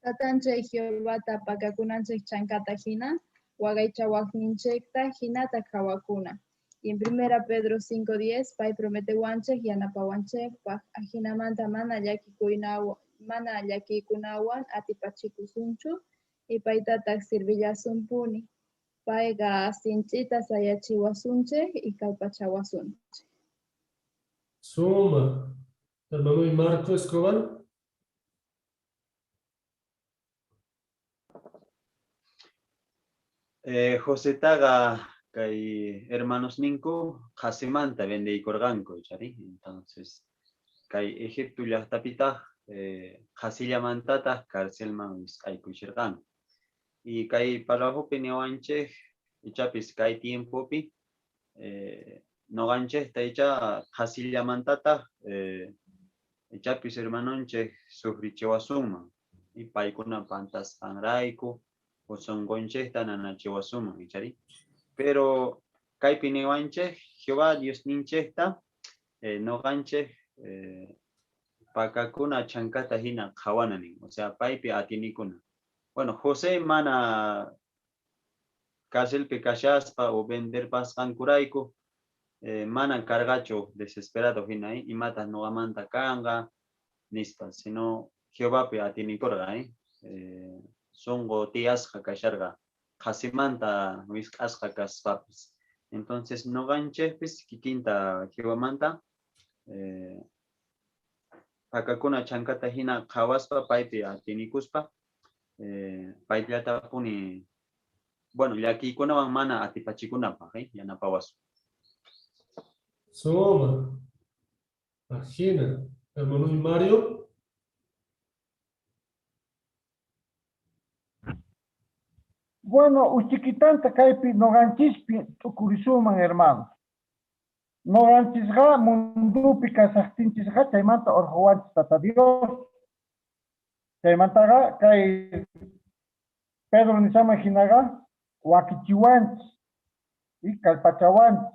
Tatanchej Jehovata pakakunanchej chankata hina, waqaychawajninchejta hinata qhawakuna. Y en primera Pedro 5.10, pay prometewanchej yanapawanchejpaj, ajinamanta mana llakiykunawan atipachikusunchu, y paytataj sirvillasunpuni. Payqa sinch'ita sayachiwasunchej y kallpachawasunchej. Suma. Hermano y Marco Escobar. Josetaqa kay hermanosninku qhasimanta vendeykurqanku, chari. Entonces, kay Egipto llaqtapitaq qhasillamantataq carcelman wisq'aykuchirqanku. Y kay párrafopi niwanchej ichapis kay tiempopi noqanchejta icha qhasillamantataq ichapis hermanonchej sufrichiwasunman y paykuna pantasqanrayku o sonqonchejta nanachiwasunman, ichari. Pero kaypi niwanchej Jehová Diosninchejta noqanchej pakakuna chankata hina qhawana nin, o sea, paypi atinikuna. Bueno, José mana carcelpi kashaspa o venderpasqankurayku mana karqachu desesperado hina, imatas noqamanta kanqa nispa, sino Jehovapi atinikurqa, sunqu tiyasqa kasharqa, qhasimanta wisq'asqa kaspapis. Entonces noqanchejpis kikinta Jehovamanta pakakuna chankata hina qhawaspa paypi atinikuspa payllata puni, bueno, llakiykunawan mana atipachikunapaj, yanapawasun. Suma. Ajina. Hermano y Mario. Bueno, uchiquitanta kaypi noqanchispi t'ukurisunman, hermanos. Noqanchisqa mundupi kasaqtinchisqa chaymanta orqhowanchis Tata Dios. Chaymantaqa kay Pedro nishaman hinaqa wakichiwanchis y kallpachawanchis.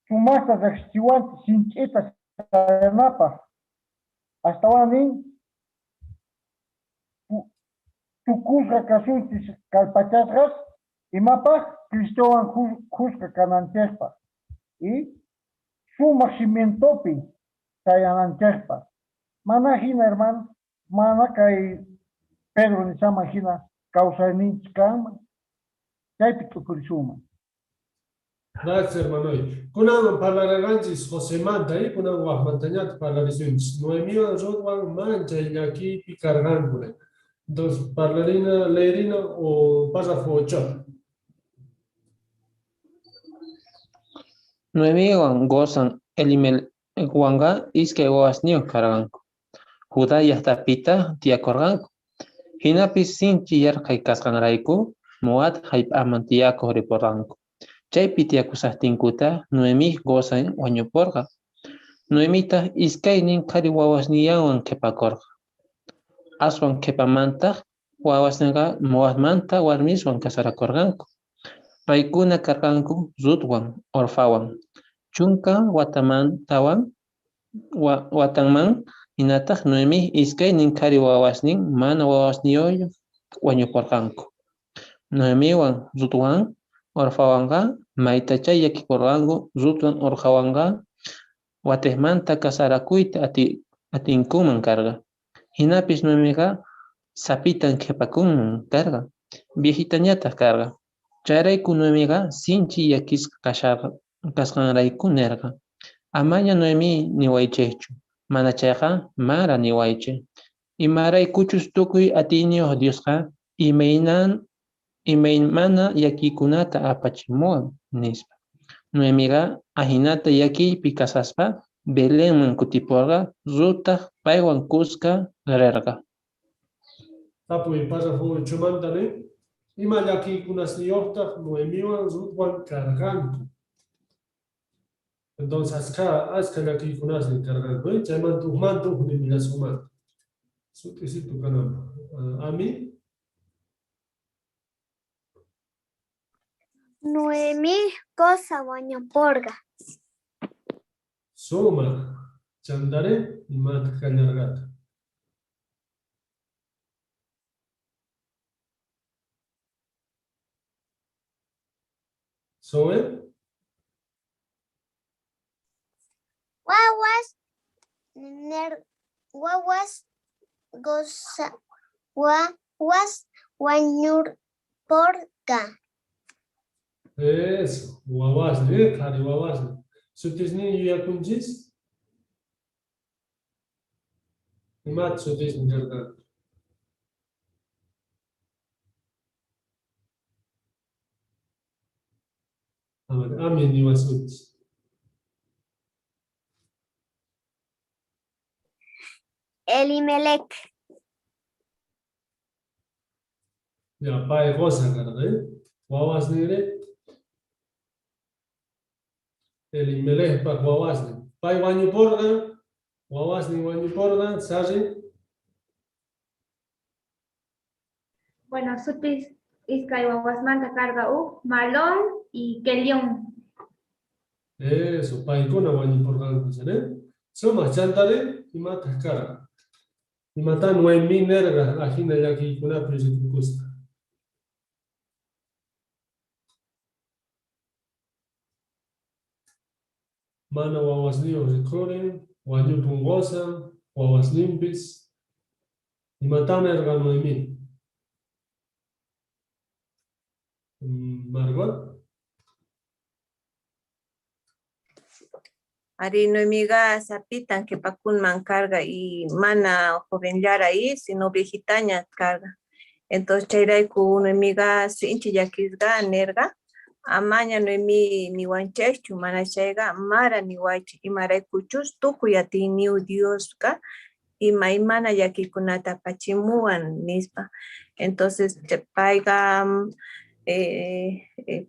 Sumaqta riqsichiwanchis sinch'ita sayanapaq. Astawan nin tukusqa kasunchis kallpachasqas imapaq Cristowan khuska kananchejpaq y sumaq cimientopi sayananchejpaq. Mana hina, hermano, mana kay Pedro nishaman hina kawsayninchis kanman, chaypi t'ukurisunman. Gracias, hermanoy. Kunan parlaranchis Josemanta, y kunan wajmantañata parlarisunchis. Noemiwan Rutwan manchay llakiypi karqanku. Entonces, parlarina, leerina o párrafo 8. Noemiwan qosan Elimelecwanqa iskay wawasniyuq karqanku. Judá llaqtapitaj tiyakorqanku. Jinapis sinchi yarqhay kasqanrayku Moab jallp'aman tiyakoj riporqanku. Chaypi tiyakushajtinkutaj Noemij qosan wañuporqa. Noemitaj iskaynin qhari wawasnillanwan qhipakorqa. Aswan qhipamantaj wawasnenqa Moabmanta warmiswan casarakorqanku. Paykuna karqanku Rutwan, Orfawan. Chunka watamantawan watanman jinataj Noemij iskaynin qhari wawasnin mana wawasniyuq wañuporqanku. Noemiwan Rutwan Orfawanqa maytachá llakikorqanku. Rutwan Orfawanqa watejmanta casarakuyta atinkuman karqa. Jinapis Noemiqa sapitan qhipakunman karqa, viejitañataj karqa. Chayrayku Noemiqa sinchi llakisqa kasqanrayku nerqa: Amaña Noemí niwaychejchu, manachayqa Mara niwaychej. Imaraykuchus tukuy atiyniyuq Diosqa imaymana llakiykunata apachimuwan, nispa. Noemiqa ajinata llakiypi kashaspa Belenman kutiporqa, Ruttaj paywan khuska rerqa. Tapuy párrafo 8manta ne? Ima llakiykunasniyuqtaq Noemiwan Rutwan karqanku. Entonces, askha llakiykunasnin karqanku, eh? Chaymanta ujmanta ujnin willasumanta. Sut'isitu kananpaq. Ami? Noemí qosa wañuporqa. Sumaq. Chantare imataq kallarqataq? Zoe? Wawas ner wawas goza wawas wañurporqa. Eso, wawasni, qhari wawasni. Sutisnin yuyakunchis? Imat sutisnin karqanku? A ver, ami niwasunchis. Elimelec. Ya, pay qosa karqa, eh? Wawasninri? Elimelecpaq wawasnin. Pay wañuporqa, wawasnin wañuporqa, Sarri. Bueno, sutis iskay wawasmanta karqa uj, Malón y Kelión. Eso, paykuna wañuporqanku, ¿eh? Sumaq chantari imataq karqa? Imata Noemí nerqa ajina llakiykunapi rikukuspa. Mana wawasniyuq rikhurin, wañupun qosan, wawasninpis. Imata nerqa Noemí? Margot? Ari Noemiga sapitan qhipakunman karqa y mana jovenllara y sino viejitaña karqa. Entonces chayrayku Noemiga sinchi llakisqa nerqa amaña Noemí niwanchejchu mana chayqa mara niwaychej imaraykuchus tukuy atiyniyuq Diosqa Imaymana llakiykunata apachimuwan nispa. Entonces payqa,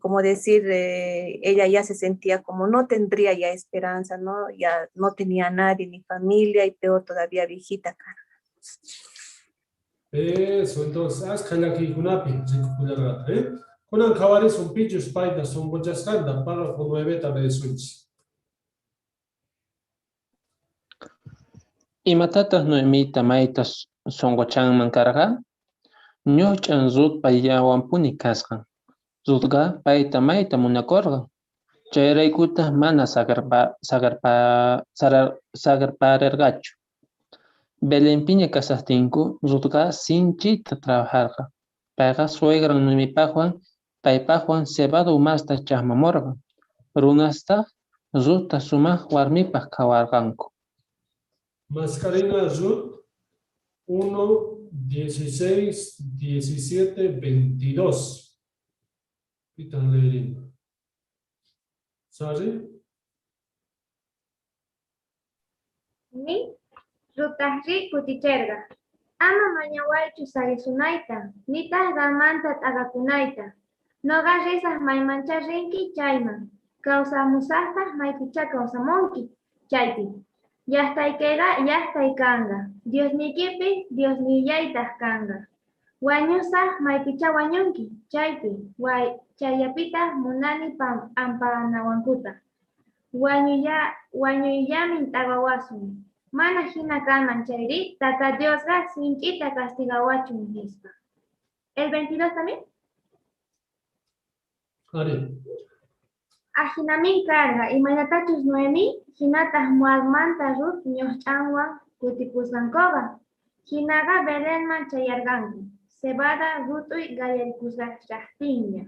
como decir, ella ya se sentía como no tendría ya esperanza, ¿no? Ya no tenía a nadie, ni familia, y peor todavía viejita cara. Eso, entonces, ashkha llakiykunapi rikukullarqataj, eh? Kunan qhawarisun pichus payta sonqochasqanta, párrafo 9ta leesunchis. Imatataj Noemita mayta sonqochanman karqa? Ñojch'an Rut payllawanpuni kasqan. Rutqa payta mayta munakorqa. Chayraykutaj mana saqerparerqachu. Belenpiña kashajtinku, Rutqa sinch'ita trabajarqa. Payqa suegran Noemipajwan paypajwan cebada umasta chajmamorqa. Runastaj Rutta sumaj warmipaj qhawarqanku. Mascarena Ruth 1, 16, 17, 22. Pitan leerina. Sari? Ni Rutajrí kuticherqa. Ama mañawaychu saqesunayta, nitaj qanmanta t'aqakunayta. Noqa risaj maymanchá rinki chayman, kawsamusajtaj maypichá kawsamunki chaypi. Llajtaykeqa llajtay kanqa, Diosniykipis Diosnillaytaj kanqa. Wañusaj maypichá wañunki chaypi, chayllapitaj munani p'ampanawankuta. Wañuyllamin t'aqawasun. Mana jina kanman chayrí, Tata Diosqa sinch'ita castigawachun, nispa. ¿El 22 también? Ari. Ajinamin karqa, imaynatachus Noemí, jinataj Moabmanta Rut ñojch'anwan kutipusqankoqa. Jinaqa Belenman chayarqanku, cebada rut'uy qallarikushajtinña.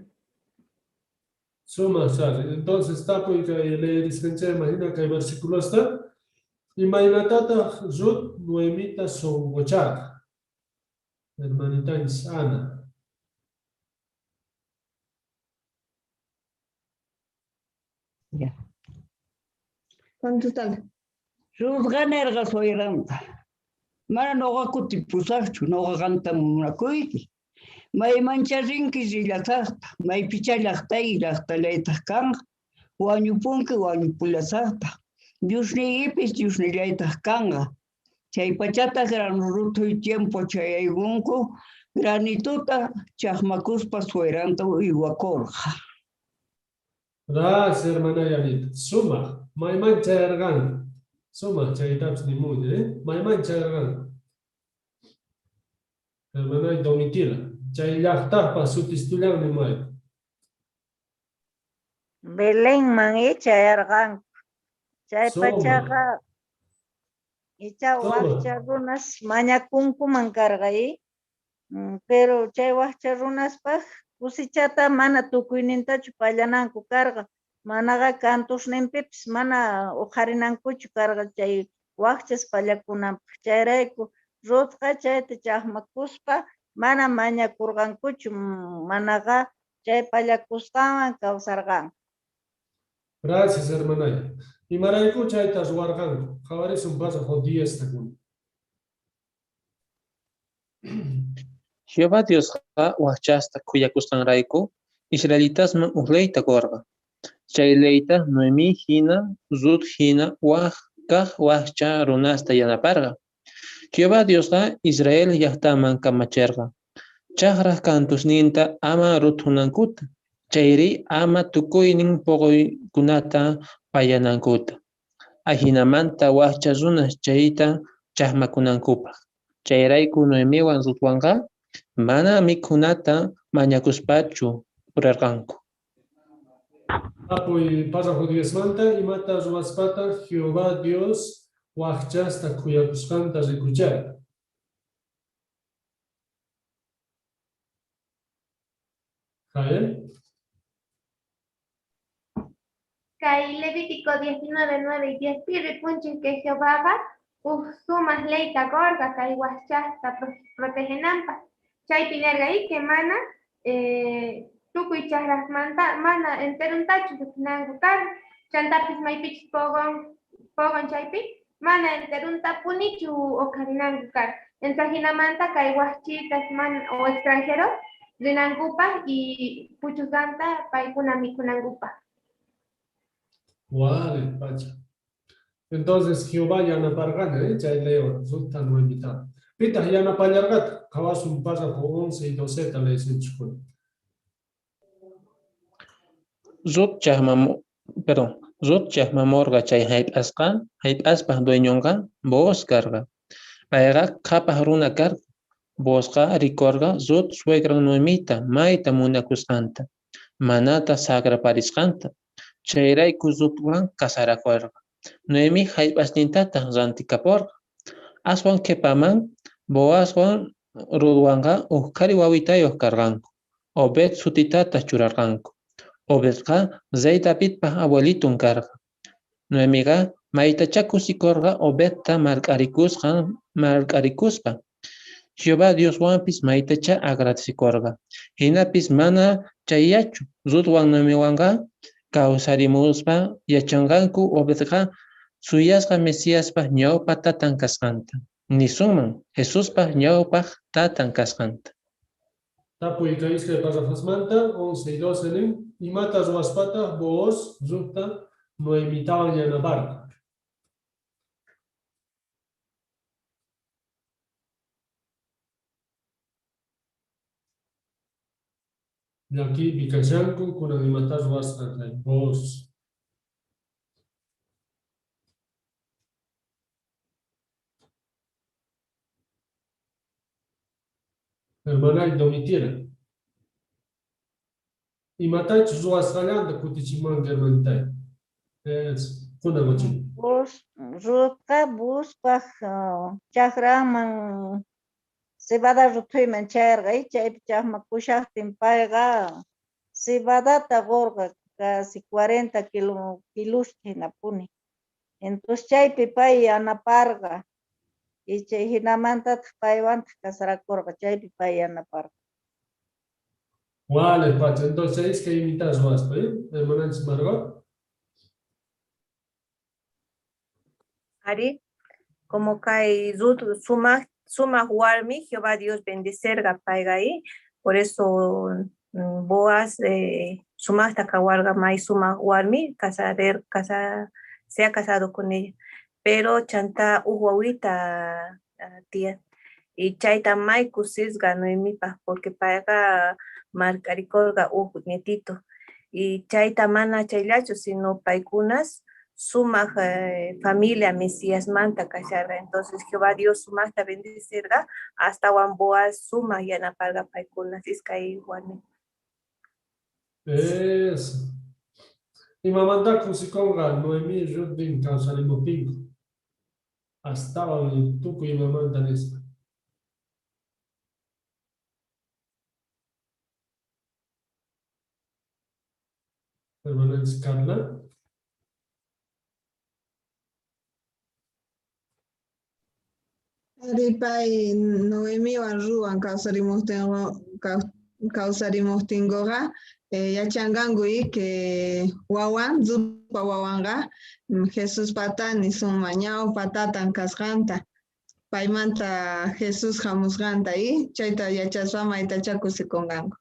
Sumaj, Sari. Entonces, tapuy kay leerisqanchayman jina kay versiculosta. Imaynatataj Rut Noemita sonqocharqa? Hermanitanchis Ana. Ya. ¿Cuánto tal? Rutqa nerqa suegranta. Mana noqa kutipusajchu, noqa qanta munakuyki. Maymanchá rinki rillasajta, maypichá llajtayki llajtallaytaj kanqa, wañupunki wañupullasajtaj. Diosniykipis Diosnillaytaj kanqa. Chaypachataj grano ruthuy tiempo chayaykunku, granituta chajmakuspa suegranta uywakorqa. Gracias, hermana Yanita. Sumaj, mayman chayarqanku. Sumaj, chaytapis nimuni, eh? Mayman chayarqanku. Hermanay Domitila, chay llajtajpa sutistullan nimuwayku. Belenman chayarqanku. Chaypachaqa icha wajcha runas mañakunkuman karqa, pero chay wajcha runaspaj kusichata mana tukuynintachu pallananku karqa, manaqa kantusninpipis mana uqharinankuchu karqa chay wajchas pallakunanpaj. Chayrayku Rutqa chayta chajmakuspa mana mañakurqankuchu, manaqa chay pallakusqanwan kawsarqanku. Gracias, hermanay. Imarayku chayta ruwarqanku? Qhawarisun párrafo 10 ta kuna. Jehová Diosqa wajchasta khuyakusqanrayku israelitasman uj leyta qorqa. Chay leyta Noemí hina, Rut hina waj kaj wajcha runasta yanaparqa. Jehová Diosqa Israel llajtaman kamacherqa. Chajraj kantusninta ama ruthunankuta, chayri ama tukuynin poqoykunata pallanankuta. Ajinamanta wajcha runas chayta chajmakunankupaj. Chayrayku Noemiwan Rutwanqa mana mikhunata mañakuspachu purarqanku. Tapuy párrafo 10 manta, imata ruwaspataq Jehová Dios wajchasta khuyakusqanta rikucharqa. Jael. Kay Levítico 19, 9 y 10 pi rikunchej que Jehovaqa uj sumaj leyta qorqa kay wajchasta protegenanpaj. Chaypi nerqa que mana tukuy chajrasmanta mana enteruntachu rutinanku karqa. Chantapis maypichus poqon chaypi Mana enterontapunichu oqharinanku karqa. Entonces jinamanta kay wajchitas man o extranjeros rinankupaj y puchusqanta paykuna mikhunankupaj. Wale, pacha. Entonces Jehová yanaparqana, eh, chay leo, Rutta Noemita. Pitaq yanapallarqataq, qhawasun párrafo 11 y 12 ta leesunchikuna. Rut chajmamu, perdón, Rut chajmamorqa chay jallp'asqa, jallp'aspaj dueñonqa Booz karqa. Payqa qhapaj runa karqa. Boozqa rikorqa Rut suegran Noemita mayta munakusqanta, manataj saqerparisqanta. Chayrayku Rutwan casarakorqa. Noemij jallp'asnintataj rantikaporqa. Aswan qhepaman Boazwan Rutwanqa uj qhari wawitayoj karqanku, Obed sutitataj churarqanku. Obedqa rey Davidpa abuelitun karqa. Noemiqa maytachá kusikorqa Obedta marq'arikusqan marq'arikuspa. Jehová Dioswanpis maytachá agradecekorqa. Jinapis mana chayllachu, Rutwan Noemiwanqa kawsarimuspa yachanqanku Obedqa suyasqa Mesiaspa ñawpa tatan kasqanta, nisunman Jesuspa ñawpaj tatan kasqanta. Tapuy kay iskay parrafosmanta, 11 y 12 nin, imata ruwaspataj Booz Rutta Noemitawan yanaparqa? Llakiypi kashanku kunan imata ruwasqa kay Booz. Hermanay Domitila. Imatachus ruwasqallanta kutichimanki hermanitay. Es, kunan wachin. Booz, Rutqa Boozpaj chajranman cebada ruthuyman chayarqa, chaypi chajmakushajtin payqa cebadata qorqa casi 40 kilosta jinapuni. Entonces chaypi pay yanaparqa y chay jinamantataq paywantaj casarakorqa, chaypi pay yanaparqa. Wale, pacha. Entonces chay iskay imitas ruwaspa, ¿eh? Hermananchis Margot. Ari, como kay Ruth sumaj, sumaj warmi, Jehová Dios bendicerga payqa ahí, por eso Boaz sumajta kawarqa may sumaj warmi, casader, casa, se ha casado con ella, pero chanta uj wawita tía, y chayta may kusisqa Noemipaj, porque payqa mark'arikorqa uj nietito, y chayta mana chayllachu, sino paykunas sumaj familia Mesiasmanta kasharqa, entonces Jehová Dios sumajta bendicirqa, astawan Boaz sumaj yanaparqa paykunas iskay warmi. Eso. Imamanta kusikonqa Noemí Rutnin kawsarimuptinku. Astawan tukuy imamanta nispa. Hermananchis Carla. Ari pay Noemiwan Ruwan kawsarimojtinkoqa yachanqanku que wawan, Rutpa wawanqa Jesuspata nisunman ñawpa tatan kasqanta, paymanta Jesús hamusqanta y chayta yachaspa maytachá kusikunqanku.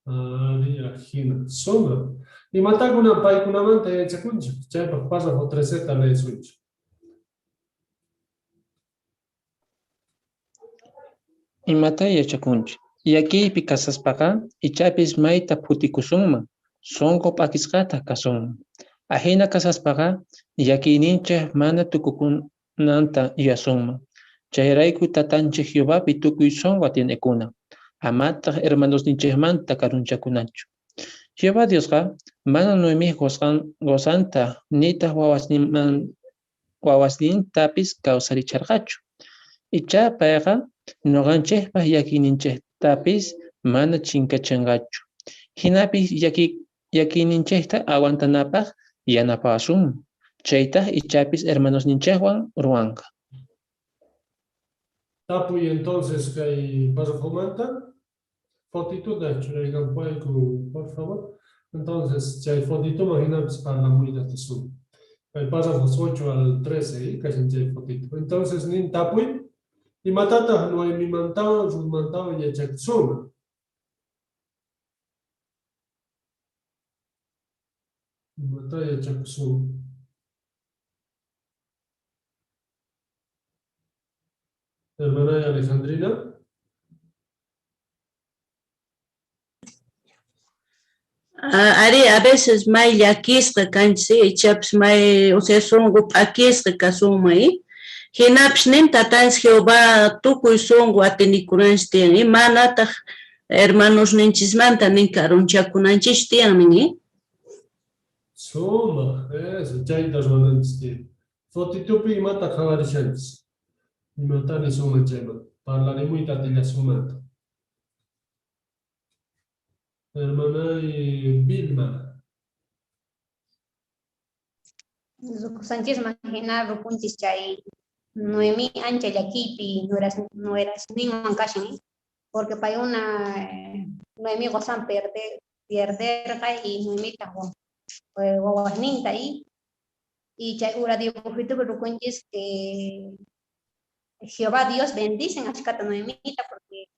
Ari, ajina, suma. Imatá kunan paykunamanta yachakunchik, chaypaj párrafo 13 ta leesunchik. Imatá yachakunchik? Llakiypi kashaspaqa ichapis mayta phutikusunman, sonqo p'akisqataj kasunman. Ajina kashaspaqa llakiyninchej mana tukukunanta yuyasunman. Chayrayku tatanchej Jehovapi tukuy sonqo atienekuna, amataj hermanosninchejmanta karunchakunachu. Jehová Diosqa mana Noemij qosanta nitaj wawasnintapis kawsaricharqachu. Ichá payqa noqanchejpaj llakiyninchejtapis mana chinkachenqachu. Jinapis llakiyninchejta aguantanapaj yanapawasunman. Chaytaj ichapis hermanosninchejwan ruwanqa. Tapuy entonces kay párrafomanta. Fotituta churaykanpayku, por favor. Entonces, chay fotituman jinapis parlamuyta atisun. Kay párrafos 8 al 13, kashan chay fotito. Entonces, nin tapuy, imatataj Noemimantawan Rutmantawan yachakusunman? Imata yachakusunman? Hermana Alejandrina. Ari, a veces may llakisqa kanchis, ichapis may, o sea, sunqu p'akisqa kasunman, ¿eh? Jinapis nin tatanchis Jehová tukuy sunqu atinikunanchis tiyan, ¿eh? Manataq hermanosninchismanta nin karunchakunanchis tiyan, nin, ¿eh? Sumaq, eso, chayta ruwananchis tiyan. Fotitupi imata qhawarishanchis? Imata nisunman chayman? Parlarimuyta atillasunmanta. Hermana Vilma. Rikusqanchisman hina rukunchis chay Noemí ancha llakiypi nuerasninwan kashan, ¿eh? Porque paykuna Noemí qosan perderqa y Noemita wawasninta y chay ura dibujitupi rukunchis que Jehová Dios bendicen ashkata Noemita porque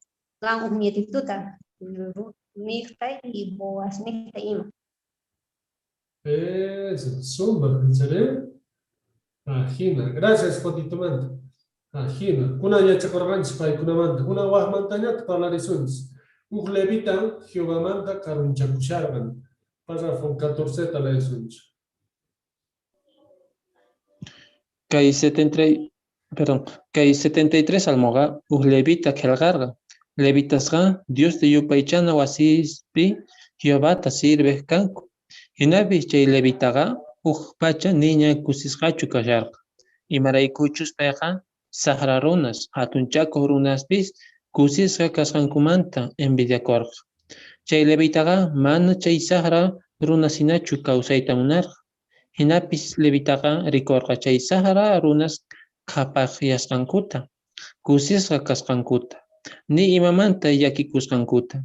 gan uj nietituta Rut niqta y Boaz niqta ima. Eso, sumaq, ¿en serio? Ajina, gracias fotitumanta. Ajina, kunan yachakurqanchis paykunamanta, kunan wajmantañataq parlarisunchis. Uj levita Jehovamanta karunchakusharqan. Párrafo 14 leesunchis. Kay 73 salmoqa uj levita qillqarqa. Levitasqa Diosta yupaychana wasispi Jehovata sirvej kanku. Jinapis chay levitaqa uj pacha niña kusisqachu kasharqa. Imaraykuchus payqa saqra runas, hatunchakuq runaspis kusisqa kasqankumanta envidiakurqa. Chay levitaqa mana chay saqra runasinachu kawsayta munarqa. Jinapis levitaqa rikurqa chay saqra runas qhapaqyasqankuta, kusisqa kasqankuta, ni imamanta llakikusqankuta.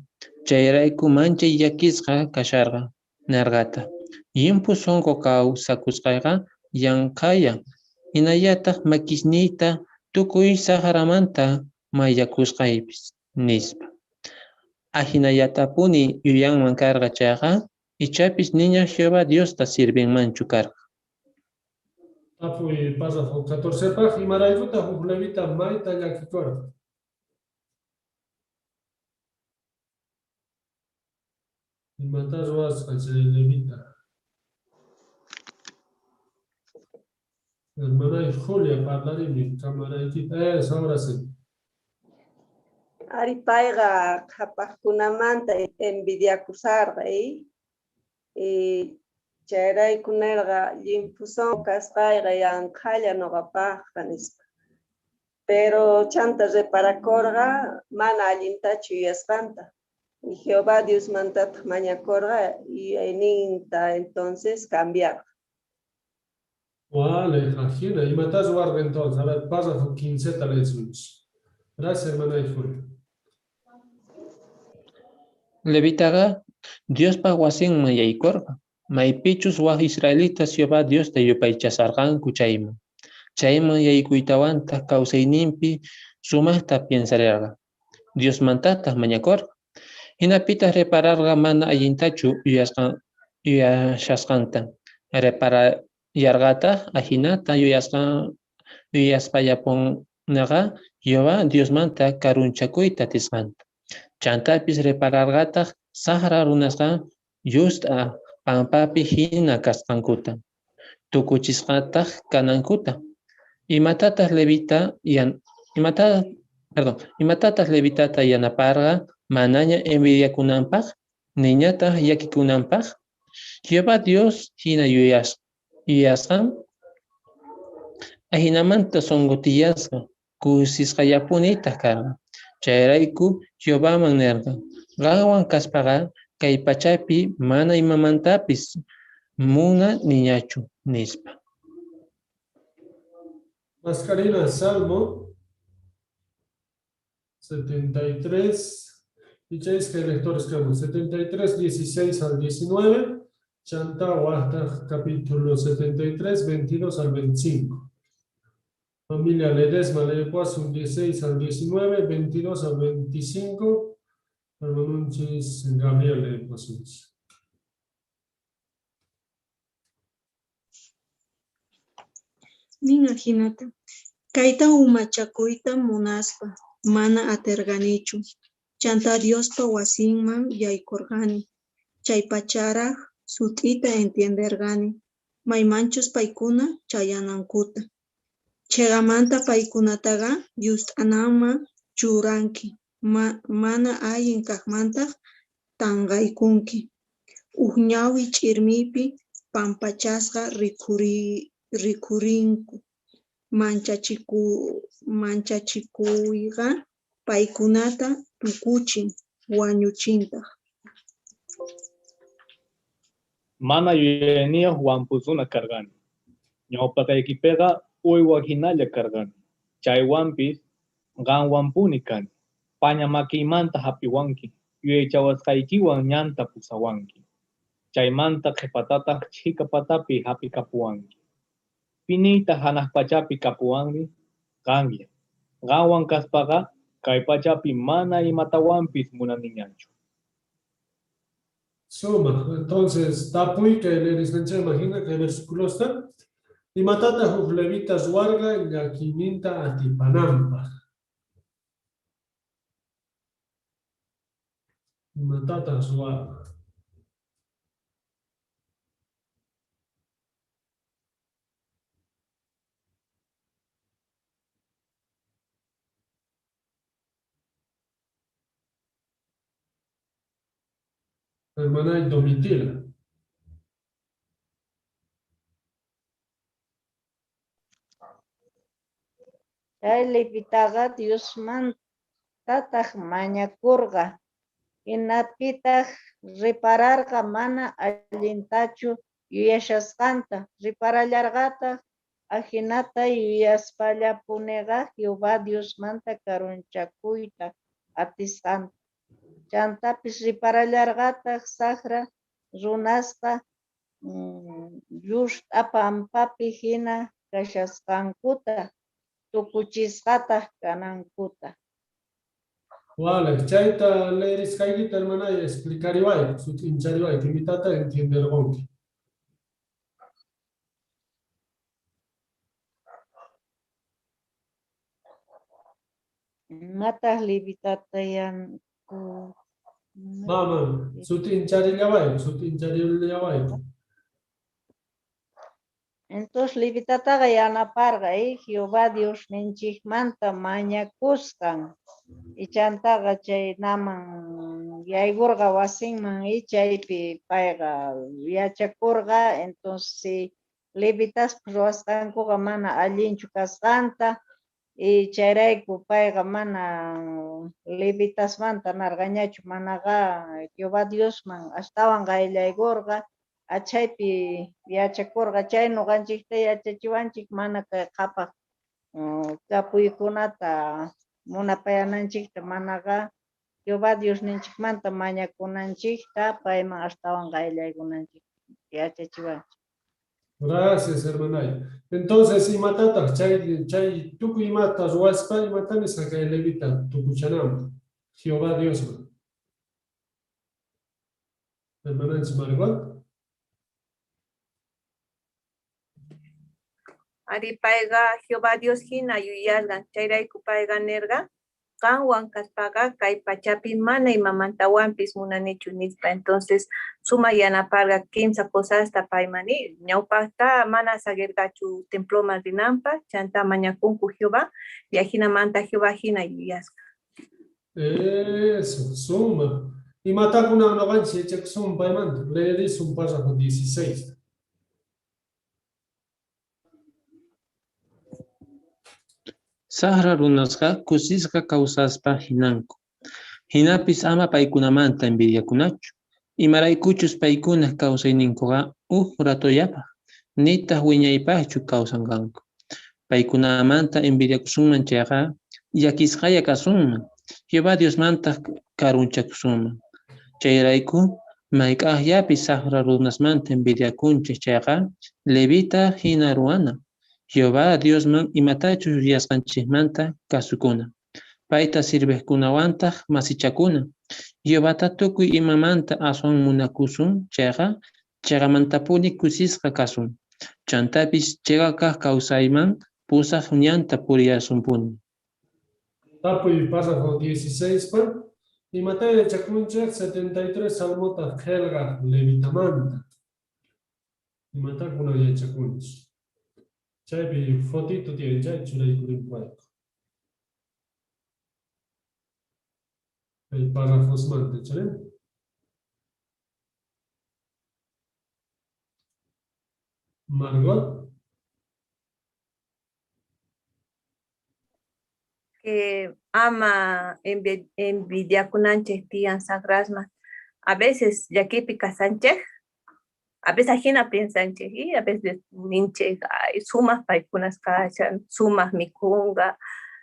Chayrayku manchay llakisqa kasharqa, nerqata. Llimphu sunqu kawsakusqayqa yanqhaya, hinallataq makisniyta tukuy saqramanta mayllakusqaypis, nispa. Ajinallatapuni yuyanman karqa chayqa, ichapis niña Jehová Diosta sirvinmanchu karqa. Tapuy párrafo 14 paj, imaraykutaq uj levita mayta llakikurqa? Imata ruwasqa chay levita? Hermana Julia, parlarimi, camaraykita. Eso, ahora sí. Ari payqa qhapaqkunamanta envidiakusarqa, ¿eh? Chayrayku nerqa llimphu sunqu kasqayqa yanqhalla nuqapaqqa nispa. Pero chanta reparakurqa mana allintachu yuyasqanta. Y Jehová Diosmantataq mañakurqa yuyayninta entonces cambiarqa. Vale, ajina. Imata ruwarqa entonces? A ver, párrafo 15 leesunchis. Gracias, hermana Julia. Levitaqa Diospa wasinman yaykurqa, maypichus waj israelitas Jehová Diosta yupaychasarqanku chayman. Chayman yaykuytawantaq kawsayninpi sumaqta piensarirqa. Diosmantataq mañakurqa. Hinapitaq repararqa mana allintachu yuyashasqanta. Reparayarqataq ajinata yuyaspallapunaqa Jehová Diosmanta karunchakuyta atisqanta. Chantapis repararqataq saqra runasqa llust'a pampapi hina kasqankuta, tukuchisqataq kanankuta. Imatataq levitata yanaparqa manaña envidiakunanpaq, niñataq llakikunanpaq? Jehová Dios hina yuyasqan, ajinamanta sunqu tiyasqa, kusisqallapunitaq karqa. Chayrayku Jehovaman nerqa, qanwan kaspaqa kay pachapi mana imamantapis muna niñachu, nispa. Mascarina, Salmo 73, y que lectores quedamos 73, 16 al 19, Chantá wajtaj capítulo 73, 22 al 25. Familia Ledesma leepuasun 16 al 19, 22 al 25. Hermanunchis Gabriel leepuasunchis. Nin ajinata, kayta umachakuyta munaspa, mana aterqanichu. Chantá Diospa wasinman yaykorqani. Chaypacharaj sut'ita entienderqani maymanchus paykuna chayanankuta. Cheqamanta paykunataqa llust'anaman churanki, mana allin kajmantaj tanqaykunki. Uj ñawi ch'irmiypi pampachasqa rikhurinku. Manchachikoyqa paykunata tukuchin, wañuchintaj. Mana yuyayniyoj wampu runa karqani. Ñawpaqaykipeqa uywa jinalla karqani. Chaywanpis qanwanpuni kani. Paña makiymanta jap'iwanki, yuyaychawasqaykiwan ñanta pusawanki. Chaymanta qhipatataj chhika patapi jap'ikapuwanki. Piniytaj janaj pachapi kapuwanri, qanlla. Qanwan kaspaqa kay pachapi mana imatawanpis munaniñachu. Suma, entonces, tapuy kay leerisqanchikman hina kay versículosta. Imatataq huk levita ruwarqa llakiyninta atipananpaq? Imatataq ruwarqa? Hermana Domitila. Chay levitaqa Diosmantataj mañakorqa, jinapitaj repararqa mana allintachu yuyashasqanta. Reparallarqataj ajinata yuyaspallapuneqa Jehová Diosmanta karunchakuyta atisqanta. Chantapis reparallarqataj sajra runasqa llust'a pampapi jina kashasqankuta, tukuchisqataj kanankuta. Vale, chayta leerisqaykita, hermana, explicariwayku, sut'inchariwayku, imitata entienderqonki. Imataj levitata yanku? Mama, sut'incharilawayku, sut'incharilawayku. Entonces levitataqa yanaparqa Jehová Diosninchikmanta mañakusqan. Ichantaqa chay naman yaykurqa wasinman chaypi payqa yachakurqa. Entonces levitaspa ruwasqankuqa mana allinchu kasqanta. Y chayrayku payqa mana levitasmanta narqañachu, manaqa Jehová Diosman astawan qayllaykurqa, achaypi yachakurqa. Chay noqanchikta yachachiwanchik mana kay qhapaq kapuykunata munapayananchikta, manaqa Jehová Diosninchikmanta mañakunanchikta, payman astawan qayllaykunanchikta yachachiwanchik. Gracias, hermanay. Entonces, imatataq chay tukuy imata ruwaspa, imata nisqa kay levita tukuchananpaq Jehová Diosman? Hermananchis Margot. Ari payqa Jehová Dios hina yuyarqan, chayrayku payqa nirqa, qanwan kaspaqa kay pachapi mana imamantawanpis munanichu nispa. Entonces, suma yanaparqa kimsa cosasta payman, ñawpaqta mana saqirqachu temploman rinanpaq, chanta mañakunku Jehová, y ajinamanta Jehová hina yuyasqa. Eso, suma. Imatakunan noqanchis yachakusun paymanta? Leerisun párrafo 16. Sajra runasqa kusisqa kawsaspa jinanku. Jinapis ama paykunamanta envidiakunachu. Imaraykuchus paykunaj kawsayninkuqa uj ratollapaj, nitaj wiñaypajchu kawsanqanku. Paykunamanta envidiakusunman chayqa llakisqalla kasunman, Jehová Diosmantaj karunchakusunman. Chayrayku Mayk'ajllapis sajra runasmanta envidiakunchej chayqa, Levita jina ruwana. Jehová Diosman imatachus yuyasqanchejmanta kasukuna. Payta sirvejkunawantaj masichakuna. Jehovata tukuy imamanta aswan munakusun chayqa, cheqamantapuni kusisqa kasun. Chantapis cheqa kaj kawsayman pusaj ñanta purillasunpuni. Tapuy párrafo 16 pa. Imatá yachakunchej 73 salmota qhelqaj levitamanta? Imatá kunan yachakunchej? Chaypi fotito tiyan chay churaykurinpayku. Kay párrafosmanta, chay. Margot. Que ama envidiakunanchej tiyan sajrasman. A veces llakiypi kasanchej, a veces ajina piensanchej, y a veces ninchej, ay, sumaj paykunas kashan, sumaj mikhunqa,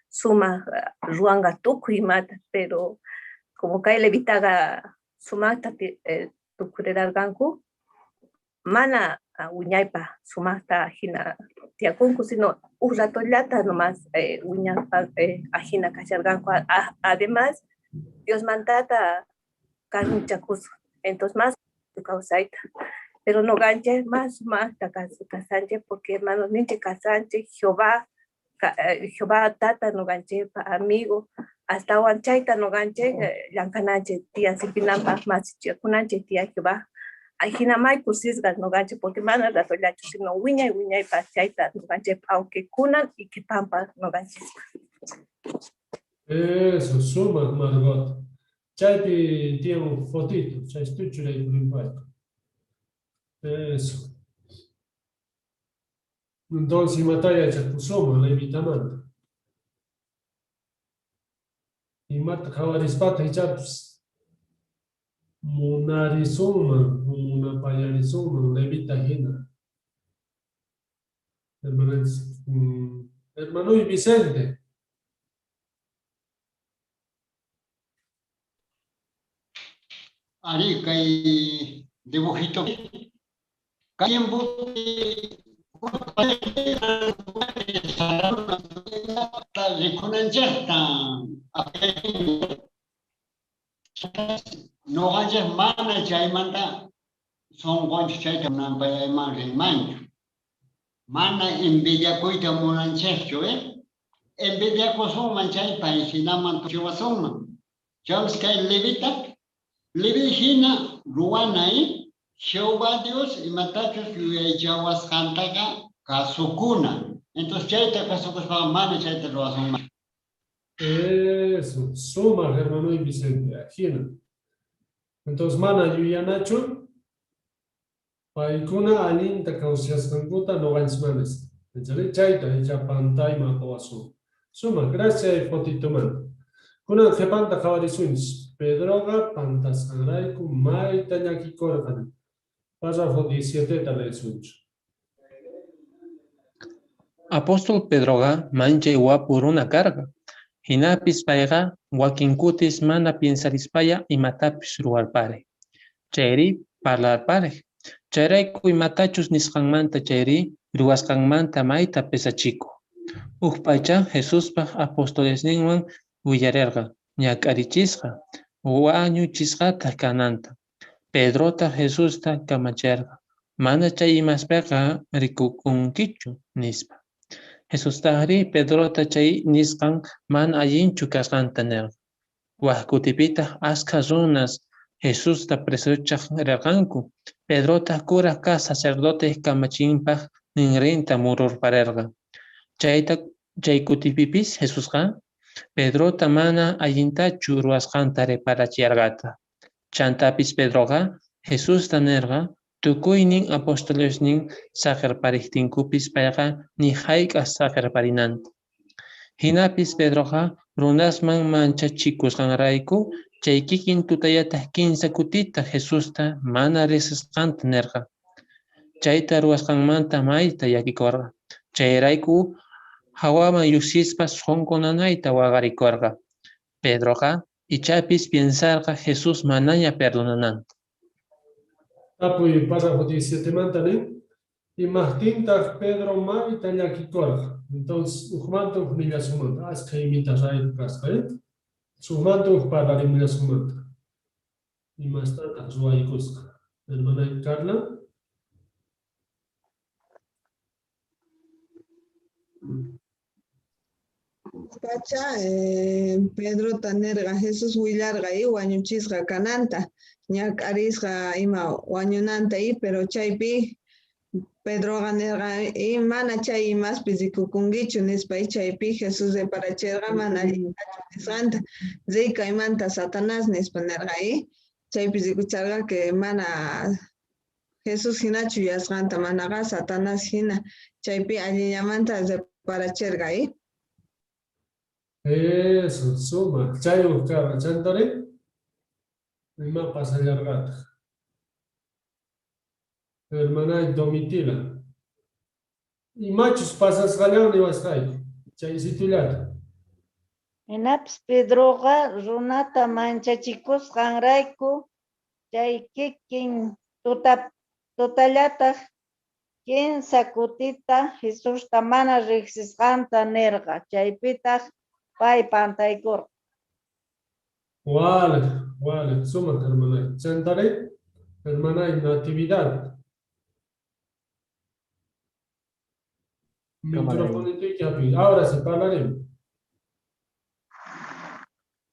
sumaj ruwanqa tukuy imata, pero como kay levitaqa sumajta tukurerarqanku, mana wiñaypaj sumajta ajina tiyakunku, sino uj ratollata nomás wiñaypaj ajina kasharqanku. Además, Diosmantata karunchakusqa, entonces más kawsayta. Pero noqanchej más sumajta kasanchej, porque hermanosninchej kasanchej, Jehová tata noqanchejpa amigo, astawan chayta noqanchej llank'ananchej tiyan sirvinanpaj masichakunanchej tiyan Jehová. Ajina may kusisqa noqanchej, porque mana ratollachu, sino wiñay wiñaypaj chayta noqanchej, aunque kunan y qhepanpaj noqanchejpa. Eso, sumaq Margot. Chaypi tiyan uj fotito, chay churaykurinpayku. Eso. Entonces, imatá yachakusunman levitamanta? Imata qhawarispataq ichapis munarisunman, munapayarisunman levita hina. Hermanoy Vicente. Ari, kay dibujito. Kay rikunanchejta noqanchej mana chaymanta sunqunchej chayta munanpayayman rinmanchu. Mana envidiakuyta munanchejchu, Envidiakusunman chay pay jinaman tukuchiwasunman. Chaywanpis kay levita, Leví hina ruwana, Jehová Dios imatachus yuyaychawasqantaqa kasukuna. Entonces chayta kasukuspaqa mana chayta ruwasunman. Eso, sumaq hermanoy Vicente, ajina. Entonces mana yuyanachu paykuna allinta kawsasqankuta noqanchis manas. Chayta icha pantayman apawasun. Sumaq, gracias fotitomanta. Kunan qhipanta qhawarisunchis. Pedroqa pantasqanrayku mayta llakikorqan. Párrafo 17 leesunchis. Apóstol Pedroqa manchay wapu runa karqa. Jinapis payqa wakin kutis mana piensarispalla imatapis ruwarparej, chayri parlarparej. Chayrayku imatachus nisqanmanta chayri ruwasqanmanta mayta pesachikoj. Uj pacha Jesuspaj apostolesninwan willarerqa ñak'arichisqa, wañuchisqataj kananta. Pedrotaj Jesusta kamacherqa, mana chay imaspeqa rikukunkichu, nispa. Jesustajrí Pedrota chay nisqan mana allinchu kasqanta nerqa. Waj kutipitaj ashkha runas Jesusta presochaj rerqanku. Pedrotaj kuraj kaj sacerdotej kamachinpaj ninrinta mururparerqa. Chay kutipipis Jesusqa Pedrota mana allintachu ruwasqanta reparachiyarqataj. Chantapis Pedroqa Jesusta nerqa tukuynin apostolesnin saqerparejtinkupis payqa ni jayk'aj saqerparinanta. Jinapis Pedroqa runasman manchachikusqanrayku chay kikin tutallataj kinsa kutita Jesusta mana rejsisqanta nerqa. Chayta ruwasqanmanta mayta llakikorqa. Chayrayku jawaman lluqsispa sonqo nanayta waqarikorqa. Pedroqa ichapis piensarqa Jesús manaña perdonananta. Tapuy párrafo 17 manta nin. Imajtintaj Pedro mayta llakikorqa. Entonces, ujmanta uj nillasunmanta. Ashkha imitas rayku kasqa, eh? Sujmanta uj parlarimullasunmanta. Imastataj ruwaykusqa. Hermana Carla. Pacha Pedrota nerqa Jesús willarqa y wañuchisqa kananta, ñak'arisqa ima wañunanta y pero chaypi Pedroqa nerqa y mana chay imaspi rikukunkichu nispa y chaypi Jesús reparacherqa mana allintachu nisqanta, riy kaymanta Satanás nispa nerqa y chaypi rikucharqa que mana Jesús hinachu yuyasqanta, manaqa Satanás hina, chaypi allillamanta reparacherqa y Eso, sumaj. Chay uj karqa. Chantari, ima pasallarqataj. Hermana Domitila. Imachus pasasqallan niwasqayku. Chaysitullata. Jinapis Pedroqa runata manchachikusqanrayku chay kikin tuta tutallataj kinsa kutita Jesusta mana rejsisqanta nerqa, chaypitaj pay pantaykorqa. Wale, wale, sumaj hermana. Chantari, hermana Natividad. Micrófono y Ahora sí, hablaremos.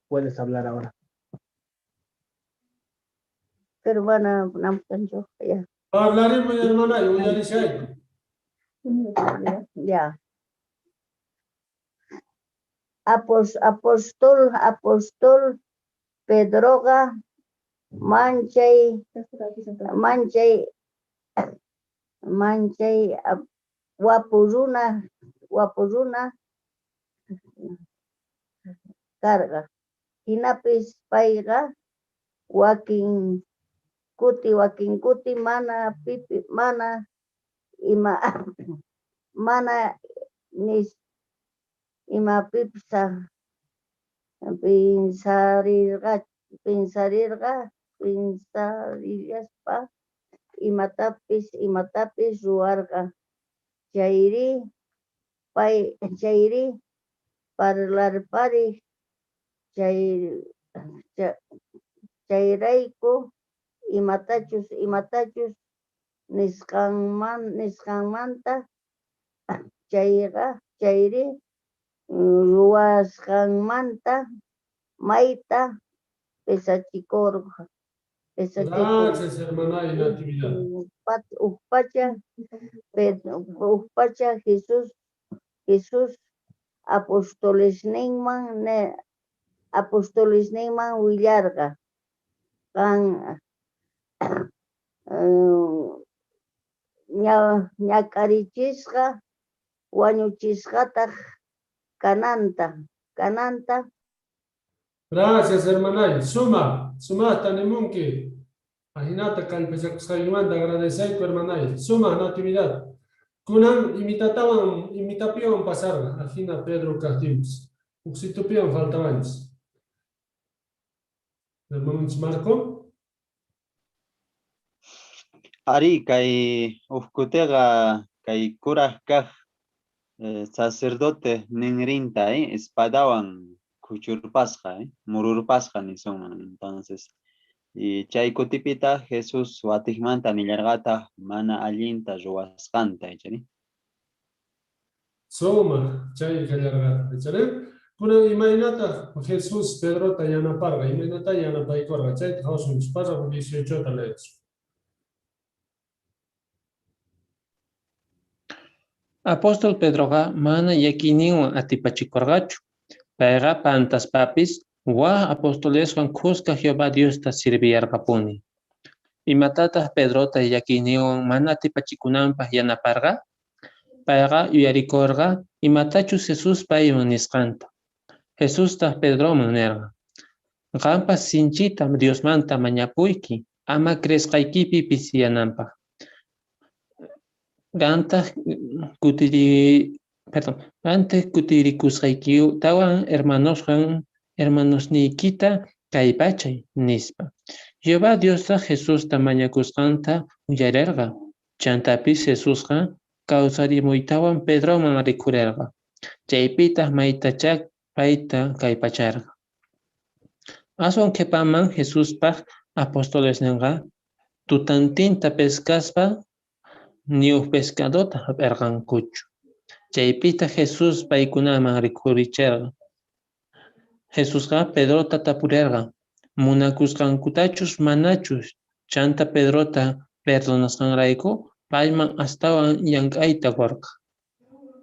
Puedes hablar ahora. Hermana, ya. Hablaremos, hermana, y voy a decir. Ya. Apóstol Pedroga manchay manchay manchay wapu runa karqa. Jinapis payqa wakin kuti mana pipi mana ima mana nis imapipis pinsarillaspa imatapis ruwarqa. Chayri parlarparej chayrayku imatachus nisqanmanta chayri ruwasqanmanta mayta pesachikorqa. Gracias, hermana Natividad. Uj pacha Jesús apostolesninman willarqa qan ñak'arichisqa wañuchisqataj kananta. Gracias, hermana. Suma, sumata nimunki. Ajinata kallpachakusqaykimanta agradeceyku, hermanay. Suma, Natividad. Kunan imitatawan, imitapiwan pasarqa. Ajina Pedro kajtinpis. Uksitupiwan faltawanchis. Hermanonchis Marco. Ari, kay uj kuteyqa kay kuraj kaj sacerdote ninrinta espadawan khuchurpasqa, mururpasqa nisunman. Entonces, y chay kutipita Jesús watijmanta nillarqataj mana allinta ruwasqanta, ichari. Suma, chay kallarqata, ichari. Kunan imaynataq Jesús Pedrota yanaparqa, imaynata yanapaykorqa, chayta qhawasunchis, párrafo 18 ta leesun. Apóstol Pedroqa mana llakiyninwan atipachikorqachu. Payqa pantaspapis waj apostoleswan khuska Jehová Diosta sirviyarqapuni. Imatataq Pedrota llakiyninwan mana atipachikunanpaq yanaparqa? Payqa yuyarikorqa imatachus Jesús payman nisqanta. Jesustaq Pedroman nerqa: Qanpas sinchita Diosmanta mañapuyki ama creesqaykipi pisiyananpaq. Qantaq kutirikusqaykitawan hermanosniykita kallpachay, nispa. Jehová Diostaj Jesusta mañakusqanta uyarerqa. Chantapis Jesusqa kawsarimuytawan Pedroman rikhurerqa. Chaypitaj maytachá payta kallpacharqa. Aswan qhepaman Jesuspaj apostolesnenqa tutantinta pescaspa ni uj pescadota jap'erqankuchu. Chaypitaj Jesús paykunaman rikhuricherqa. Jesusqa Pedrota tapurerqa munakusqankutachus manachus, chantá Pedrota perdonasqanrayku payman astawan llank'ayta qorqa.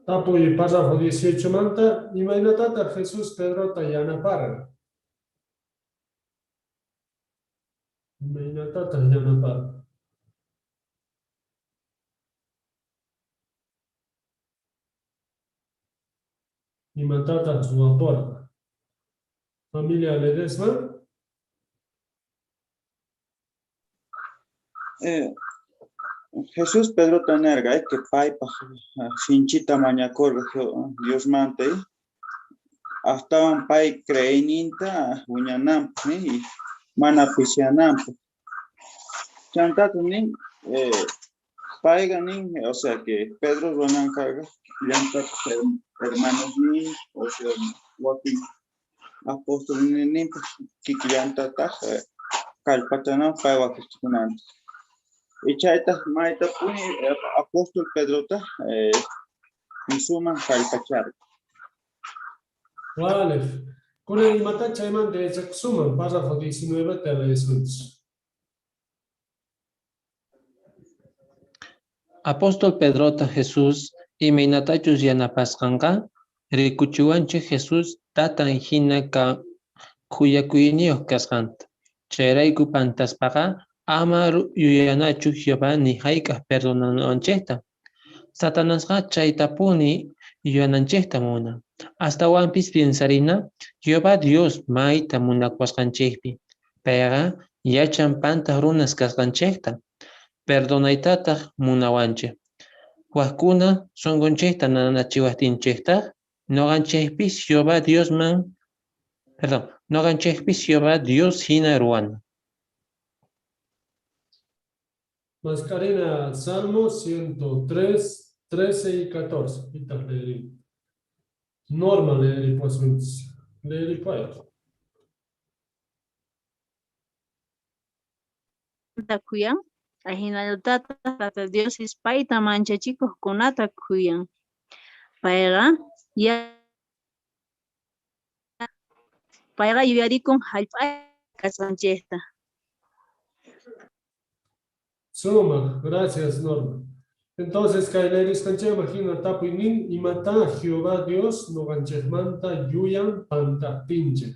Tapuy párrafo 18 manta, imaynatataj Jesús Pedrota yanaparqa? Imaynatataj yanaparqa? Imatataj ruwaporqa? Familia Ledesma. Jesús Pedrota nerqa que paypaj sinchita mañakorqa Diosmanta astawan pay creeyninta wiñananpaj mana pishiananpaj. Chantataj nin payqa nin, o sea que Pedro ruwanan karqa llantataj hermanosnin, o sea wakin apostolninpaj kikillantataj kallpachananpaj pay wakichikunanta. Y chaytaj maytapuni apóstol Pedrota nisuman kallpacharqa. Vale. Kunan imata chaymanta yachakusunman párrafo 19 ta leesunchis. Apóstol Pedrota Jesús imaynatachus yanapasqanqa rikuchiwanchej Jesús tatan jina khuyakuyniyoj kasqanta. Chayrayku pantaspaqa ama yuyanachu Jehová ni jayk'aj perdonanawanchejta. Satanasqa chaytapuni yuyananchejta munan. Astawanpis piensarina Jehová Dios mayta munakuwasqanchejpi. Payqa yachan pantaj runas kasqanchejta, perdonaytataj munawanchej. Wajkuna sonqonchejta nanachiwajtinchejtaj, noqanchejpis Jehová Diosman, perdón, noqanchejpis Jehová Dios jina ruwana. Mascarena, Salmo 103, 13 y 14. Pitaj leerin. Norma leeripuwasunchis. Leeripuway. Khuyan, ajinallatataj Tata Diospis payta manchachikojkunata khuyan. Payqa yuyarikun jallp'a kasqanchejta. Sumaj, gracias Norma. Entonces, kay leerisqanchejman jina tapuy nin, imatá Jehová Dios noqanchejmanta yuyan pantajtinchej?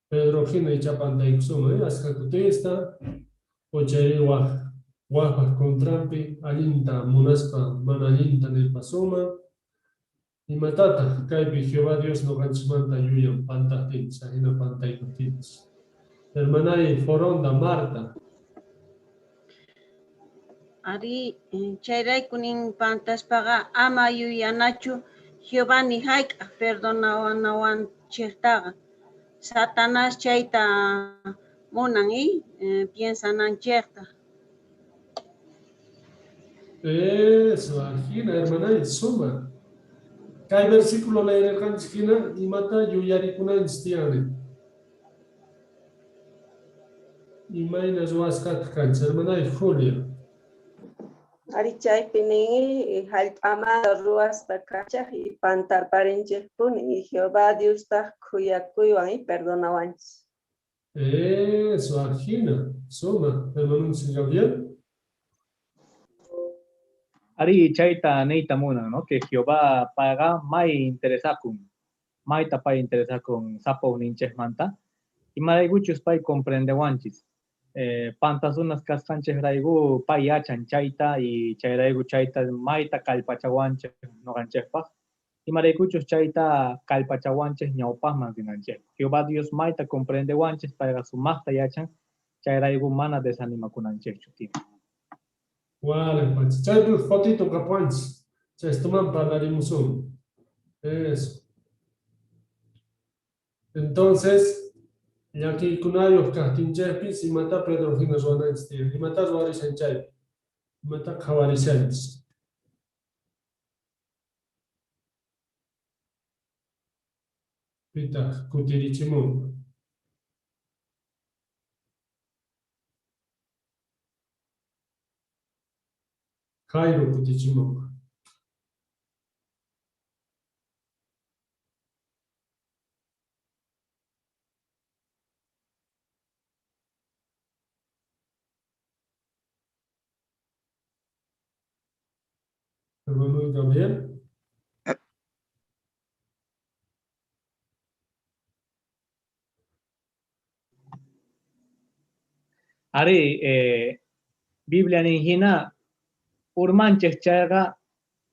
Pedro jina ichá pantaykusunman, ashkha kutista, o chayri waj wajpaj contranpi allinta munaspa mana allinta nirpasunman. Imatataj kaypi Jehová Dios noqanchejmanta yuyan pantajtinchej, ajina pantaykojtinchej? Hermanay Foronda, Marta. Arí, chayrayku nin pantaspaqa ama yuyanachu Jehová ni jayk'aj perdonawanawanchejtaqa. Satanás chayta munan piensananchejta. Eso, ajina, hermanay, suma. Kay versículo leerqanchis jina, imata yuyarikunanchis tiyani. Imayna ruwasqataq kanchis, hermanay Julia. Ari chaypi nin jallp'amanta ruwasqa kanchej y pantarparinchejpuni y Jehová Diostaj khuyakuywan y perdonawanchis. Eso, ajina, suma, hermanunchis Gabriel. Ari chayta niyta munan, ¿no? Que Jehová payqa may interesakun, mayta pay interesakun sapa ujninchejmanta, imaraykuchus pay comprendewanchis. Pantasunas kasqanchejrayku pay yachan chayta y chayrayku chayta mayta kallpachawanchej noqanchejpaj, imaraykuchus chayta kallpachawanchej ñawpajman rinanchejpaj. Jehová Dios mayta comprendewanchis, payqa sumajta yachan, chayrayku mana desanimakunanchejchu tiyan. Vale, pacha. Chaypi fotito kapuwanchis. Chaystuman parlarimusun. Eso. Entonces, Llakiykunayoj kajtinchejpis imata Pedro jina ruwananchis tiyan, imata ruwarishan chaypi, imata qhawarishanchis. Pitaq kutirichimun. Jairo kutichimun. Hermano Gabriel. Ari, Biblia nin hina urmanchej chayqa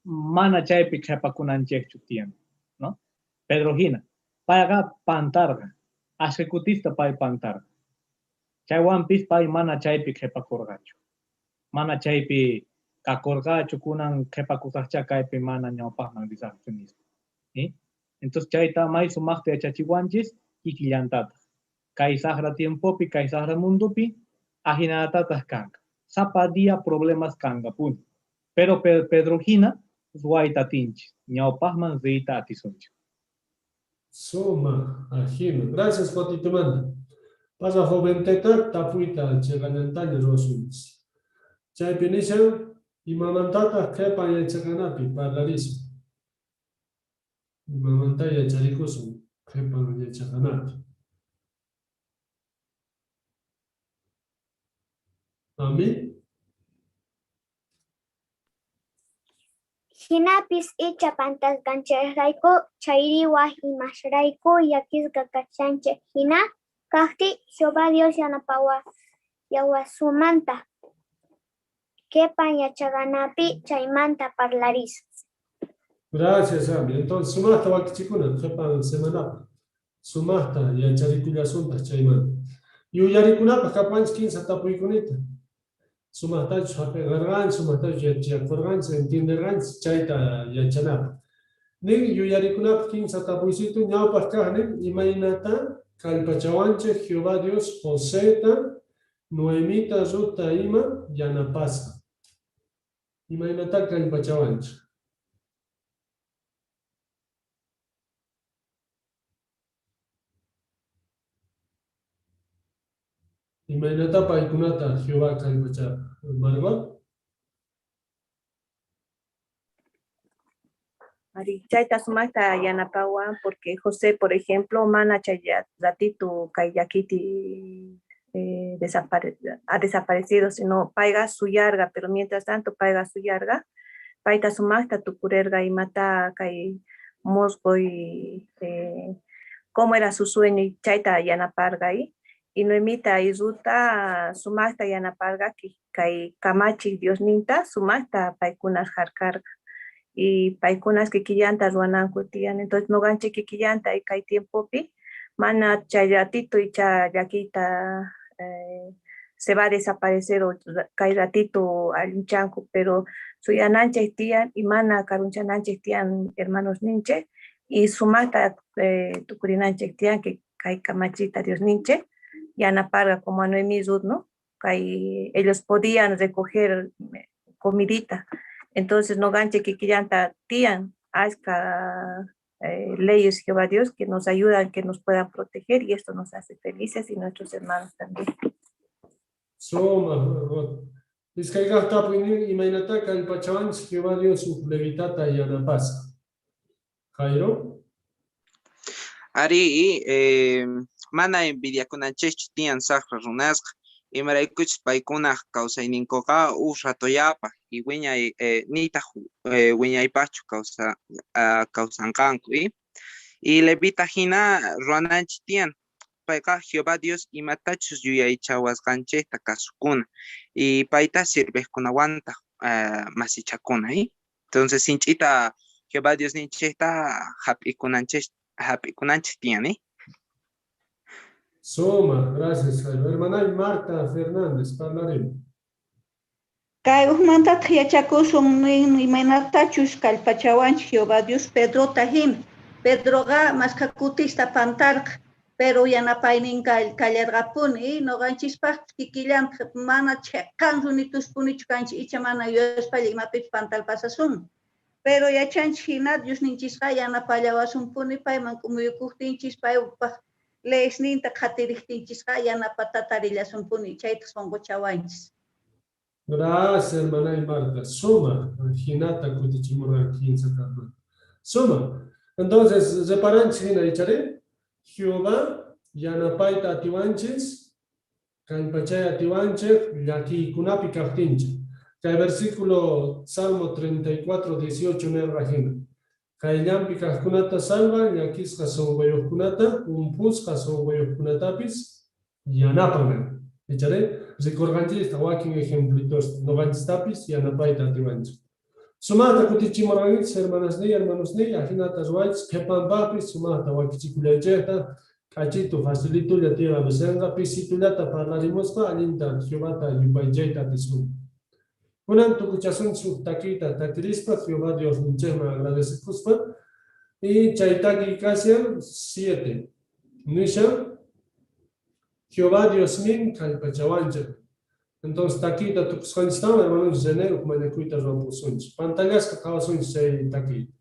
mana chaypi qhepakunanchejchu tiyan, ¿no? Pedro hina, payqa pantarqa, ashkha kutista pay pantarqa. Chaywanpis pay mana chaypi qhepakurqachu. Mana chaypi kakurqachu, kunan qhepakusaqcha kaypi mana ñawpaqman risaqchu nispa. ¿Sí? Entonces chayta may sumaqta yachachiwanchis kikillantataq. Kay saqra tiempopi, kay saqra mundopi, ajinatataj kanqa. Sapa día problemas kanqapuni. Pero Pedro hina ruwayta atinchis, ñawpaqman riyta atisunchik. Suma, ajina. Gracias, Jotitumanta. Párrafo 20 tapuyta cheqallantaña ruwasunchis. Chaypi nishan, imamantataq qhepan yachaqanapi parlarisun. Imamanta yacharikusun qhepan yachaqanapi. Amén. Jinapis icha pantasqanchejrayku chayri waj imasrayku llakisqa kashanchej jina kajtin Jehová Dios yanapawasunmantaj. Qhepan yachaqanapi chaymanta parlarisun. Gracias, Ami. Entonces, sumaqta wakichikuna qhepan semanapaj. Sumaqta yacharikullasuntaj chaymanta. Yuyarikunapaj kapuwanchis kinsa tapuykunita. Sumaqtachus hap'iqarqanchis, sumaqtachus yachakurqanchis, entienderqanchis chayta yachanapaj. Nin yuyarikunapaj kinsa tapuysitu ñawpaq kaq nin imaynata kallpachawanchej Jehová Dios Joseta, Noemita, Rutta ima yanapasqa. Imaynata kallpachawanchej. Imaynata paykunata Jehová kallpacharqa. Margot? Ari, chayta sumaqta yanapawan porque José, por ejemplo, mana chay ratito kay llakiti ha desaparecido, sino payqa suyarqa, pero mientras tanto payqa suyarqa, payta sumaqta tukurerqa imata kay mosqo y cómo era su sueño y chayta yanaparqa y Noemita y Ruta sumaqta yanaparqa kay kamachiq Diosninta sumaqta paykunas harkarqa y paykunas kikillanta ruwananku tiyan. Entonces noqanchik kikillanta y kay tiempopi mana chay ratito icha llakiyta se va a desaparecer o kay ratito allinchanku, pero suyananchik tiyan y mana karunchananchik tiyan hermanos ninchik y sumaqta tukurinanchik tiyan que kay kamachita Dios ninchik yanaparqa como a Noemí Ruth, ¿no? Kay ellos podían recoger comidita. Entonces noqanchik kikillanta tiyan ashka leyes Jehová Dios que nos ayudan, que nos puedan proteger y esto nos hace felices y nuestros hermanos también. Suma, iskay kaq tapuynin imaynata kallpachawanchis Jehová Dios uj levitata yanapasqa. Jairo? Ari, mana envidiakunanchejchu tiyan saqra runasqa, imaraykuchus paykunaj kawsayninkuqa uj ratollapaj y wiñay nitaq wiñaypajchu kawsanqanku. Y levita hina ruwananchik tiyan, payqa Jehová Dios imatachus yuyaychawasqanchejta kasukuna y payta sirvejkunawantaq masichakuna. Entonces sinch'ita Jehová Dios ninchejta hap'ikunanchik tiyan. Suma, gracias, Jairo. Hermana Marta Fernández, parlaremos. Kay ujmantataq yachakusun nin imaynatachus kallpachawanchik Jehová Dios Pedrota hina. Pedroqa mashkha kutista pantarqa. Pero yanapaynin kallarqapuni, noqanchispaqpis kikillantaq mana cheqan runituspunichu kanchik, icha mana yuyaspalla imapipis pantalpasasunman. Pero yachanchik hina Diosninchisqa yanapallawasunpuni payman k'umuykuqtinchis, paypaq leyesninta qhatiriktinchisqa yanapata tarillasunpuni, chaytaq sunquchawanchis. Gracias, hermana Marta. Suma, hinata kutichimurqan kinsa kaqman. Suma. Entonces, reparanchis hina ichari, Jehová yanapayta atiwanchis, kallpachay atiwanchik llakiykunapi kaqtinchik. Kay versículo Salmo 34, 18 nerqa hina. Qayllanpi kaqkunata salvan, llakisqa sunquyuqkunata, umphusqa sunquyuqkunatapis yanapan. Ichari, rikurqanchista wakin ejemplitos, noqanchistapis yanapayta atiwanchik. Sumaqta kutichimurqankichis, hermanasniy, hermanosniy, ajinata ruwaychis, qhipanpaqpis sumaqta wakichikullaychikta, k'achitu, facilitulla tiyan avisanqa, pisitullata parlarimuspa allinta Jehovata yupaychayta atisun. Kunan tukuchasunchis huk takiyta takirispa Jehová Diosninchikman agradecekuspa, y chay takiy kashan 7. Nishan, Jehová Diosmin kallpachawanchik. Entonces takiyta tukusqanchistawan hermanonchis René huk mañakuyta ruwapusunchis. Pantallasqa qhawasunchis chay takiyta.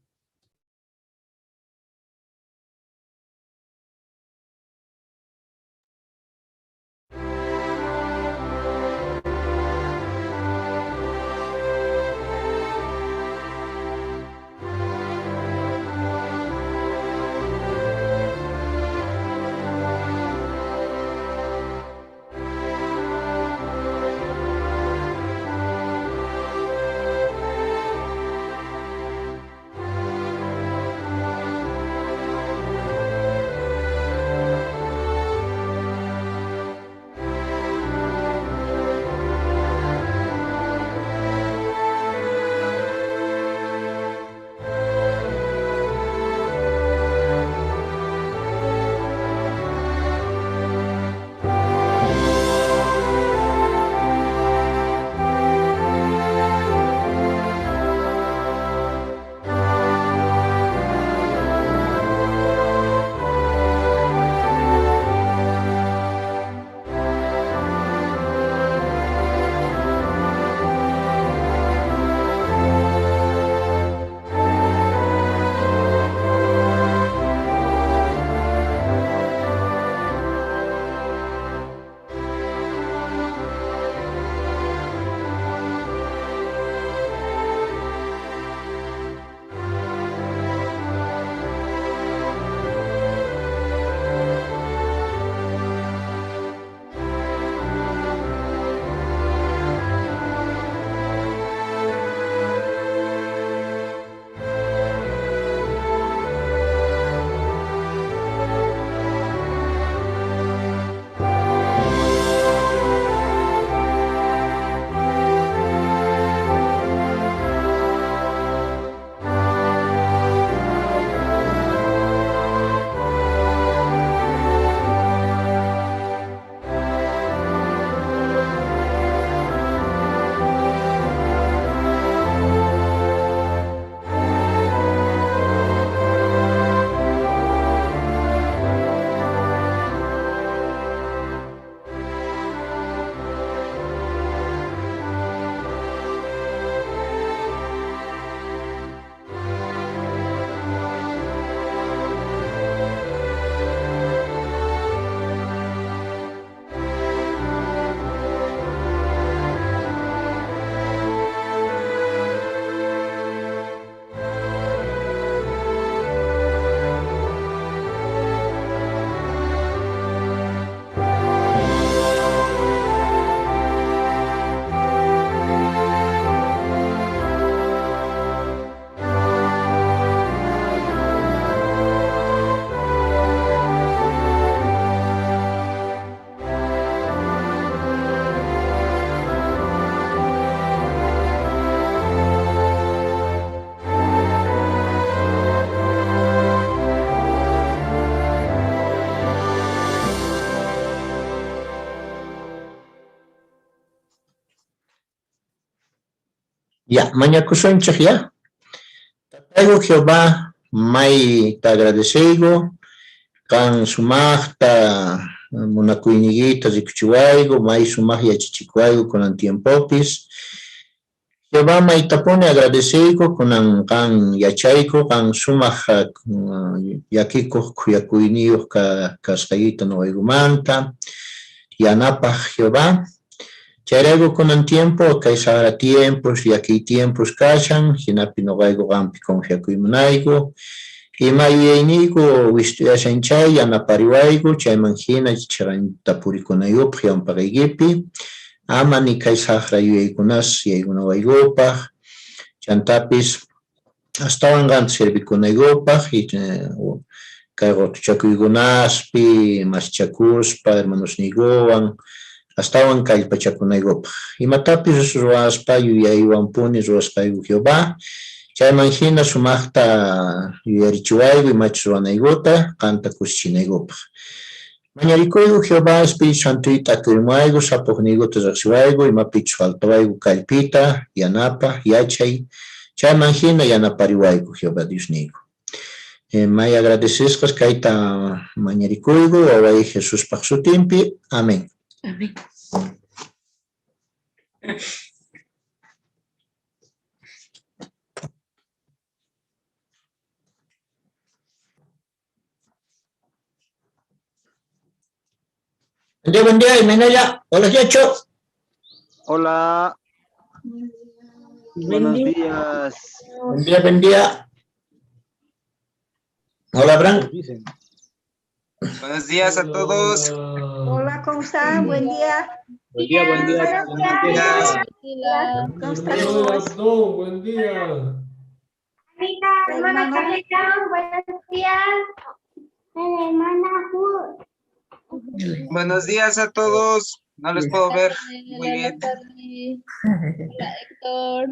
Ya, mañakusunchej ya. Tatayku Jehová, mayta agradeceyku. Qan sumajta munakuyniykita rikuchiwayku, may sumaj yachachikuwayku kunan tiempopis. Jehová maytapuni agradeceyku kunan qan yachayku, qan sumaj llakikuq khuyakuyniyuq kasqaykita nuqaykumanta. Yanapaj Jehová. Chayrayku kunan tiempo, kay sajra tiempos, llakiy tiempos kashan, jinapi nuqayku qanpi confiakuymunayku. Ima yuyayniyku wist'uyashan chay yanapariwayku, chayman hina chhiqanta purikunayupaq yampaqaykipi. Ama ni kay sajra yuyaykunas yaykunawaykupaq, chantapis astawan qanta servikunaykupaq, kay qutuchakuykunaspi maschakuspa hermanosniykuwan astawan kallpachakunaykupaq. Imatapis ruwaspa yuyaywanpuni ruwasqayku Jehová, chayman hina sumaqta yuyarichiwayku imachus ruwanaykuta qanta kusichinaykupaq. Mañarikuyku Jehová Espíritu Santoyta akuymuwayku, sapuqniykuta riqsiwayku, imapichus faltawayku kallpita, yanapa, yachay, chayman hina yanapariwayku Jehová Diosniyku. May agradecesqas kayta mañarikuyku waway Jesuspaq sutinpi. Amén. Amén. Buen día, Imenaya. Hola, Yacho. Hola. Buenos días. Buen día, buen día. Hola, Abraham. Buenos días a todos. Hola, ¿cómo están? Buen día. Buen día, buen día. Buenos días. ¿Cómo están? Buen día. Hermana Carlita, buenos días. Hermana Ju. Buenos días a todos. No les puedo ver. Muy bien. Hola, Héctor.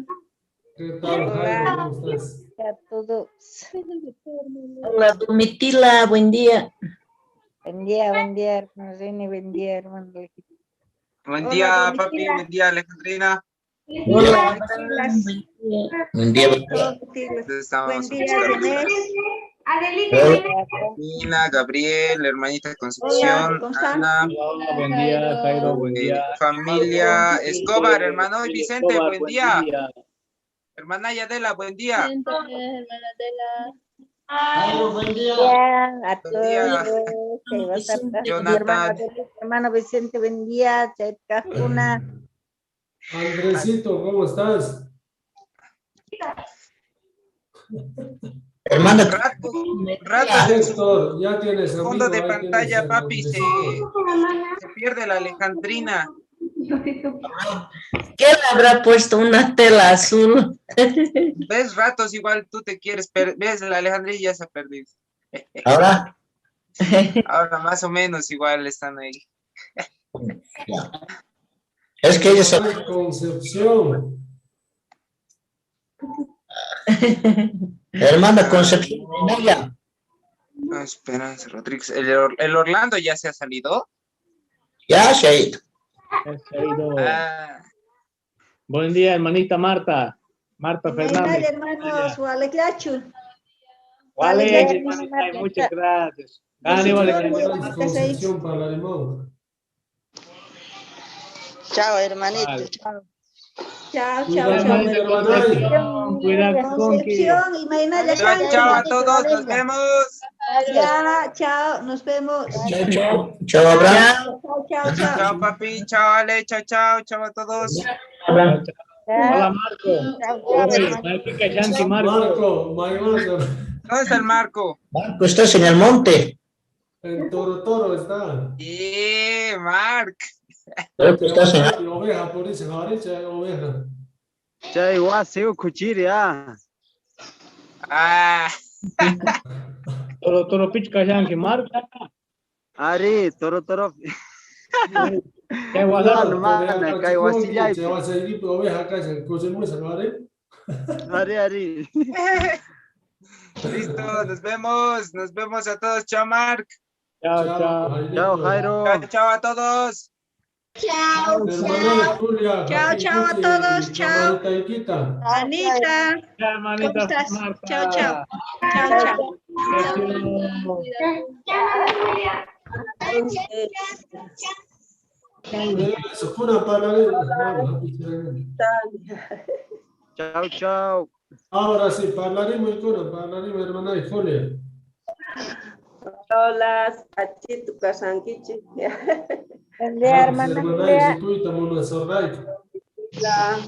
¿Qué tal, Jairo? ¿Cómo estás? Hola a todos. Hola, Domitila, buen día. Buen día, hermano René, buen día, hermano. Buen día, papi, buen día, Alejandrina. Hola. Buen día. Estamos Buen día, René. Adelita. Nina, Gabriel, hermanita Concepción, Hola, ¿cómo están? Ana. Hola, buen día, Jairo, buen día. Familia Escobar, hermano Vicente, Escobar, buen día. Hermana Yadela, buen día. Hermana Adela. Jairo, buen día. A Buen día. todos. Jonathan. Hermano Vicente, buen día. Cuna. Andresito, ¿cómo estás? Hermana. Rato Héctor, ya tienes amigo. Fondo de ahí pantalla, tienes a papi, se Andresito. pierde la Alejandrina. ¿Qué le habrá puesto una tela azul? ¿Ves? Ratos igual tú te quieres perder. ¿Ves? La Alejandrina ya se ha perdido. ¿Ahora? Ahora más o menos igual están ahí. Es que ella se... Concepción. Hermana Concepción. Minaya. Ah, Esperanza Rodríguez. ¿El Orlando ya se ha salido? Ya se ha ido. Ya se ha ido. Ah. Buen día, hermanita Marta. Marta Fernández. Hermanos, Gualecachu. Vale, hermanita, muchas gracias. Dale, vale. Concepción para Limón. Chao, hermanito. Chao. Chao, chao, chao. Cuidado, Concepción y Mainaya. Chao, chao a todos, nos vemos. Ya, chao, nos vemos. Chao, chao. Chao, Abraham. Chao, chao, chao. Chao, papi, chao, Ale, chao, chao, chao a todos. Hola, Marco. Oye, Marco. Marco, Marco. ¿Dónde está el Marco? Marco, estás en el monte. En Toro Toro está. Marc. Creo que estás en... Oveja, por eso, oveja. Chay wasi ukhuchiri, ah. Ah. Toro toro pichka yanki, Marco. Ari, toro toro. Chay wasi. Mana, kay wasillaypi. Chay wasiypi oveja kashan, kusimushan, ¿vale? Ari, ari. Listo, nos vemos a todos. Chao, Marc. Chao, chao. Chao, Jairo. Chao, chao a todos. Chao, chao. Chao, chao a todos. Chao. Anita. ¿Cómo estás? Chao, chao. Chao, chao. Eso, kuna parlaremos. Chao, chao. Ahora sí, parlaremos y kuna, parlaremos, hermana y Julia. Hola, Achito kasankichik. Buen día, hermana Hermana Julia. y Hola. Hola.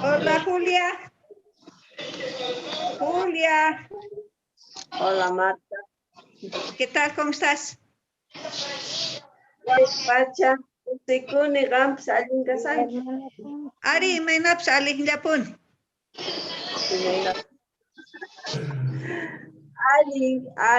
Hola, Julia. Julia. Hola, Marta. ¿Qué tal? ¿Cómo estás? Pacha, kusikuni qampis allin kasanki. Ari, imaynapis allinllapuni. Allin,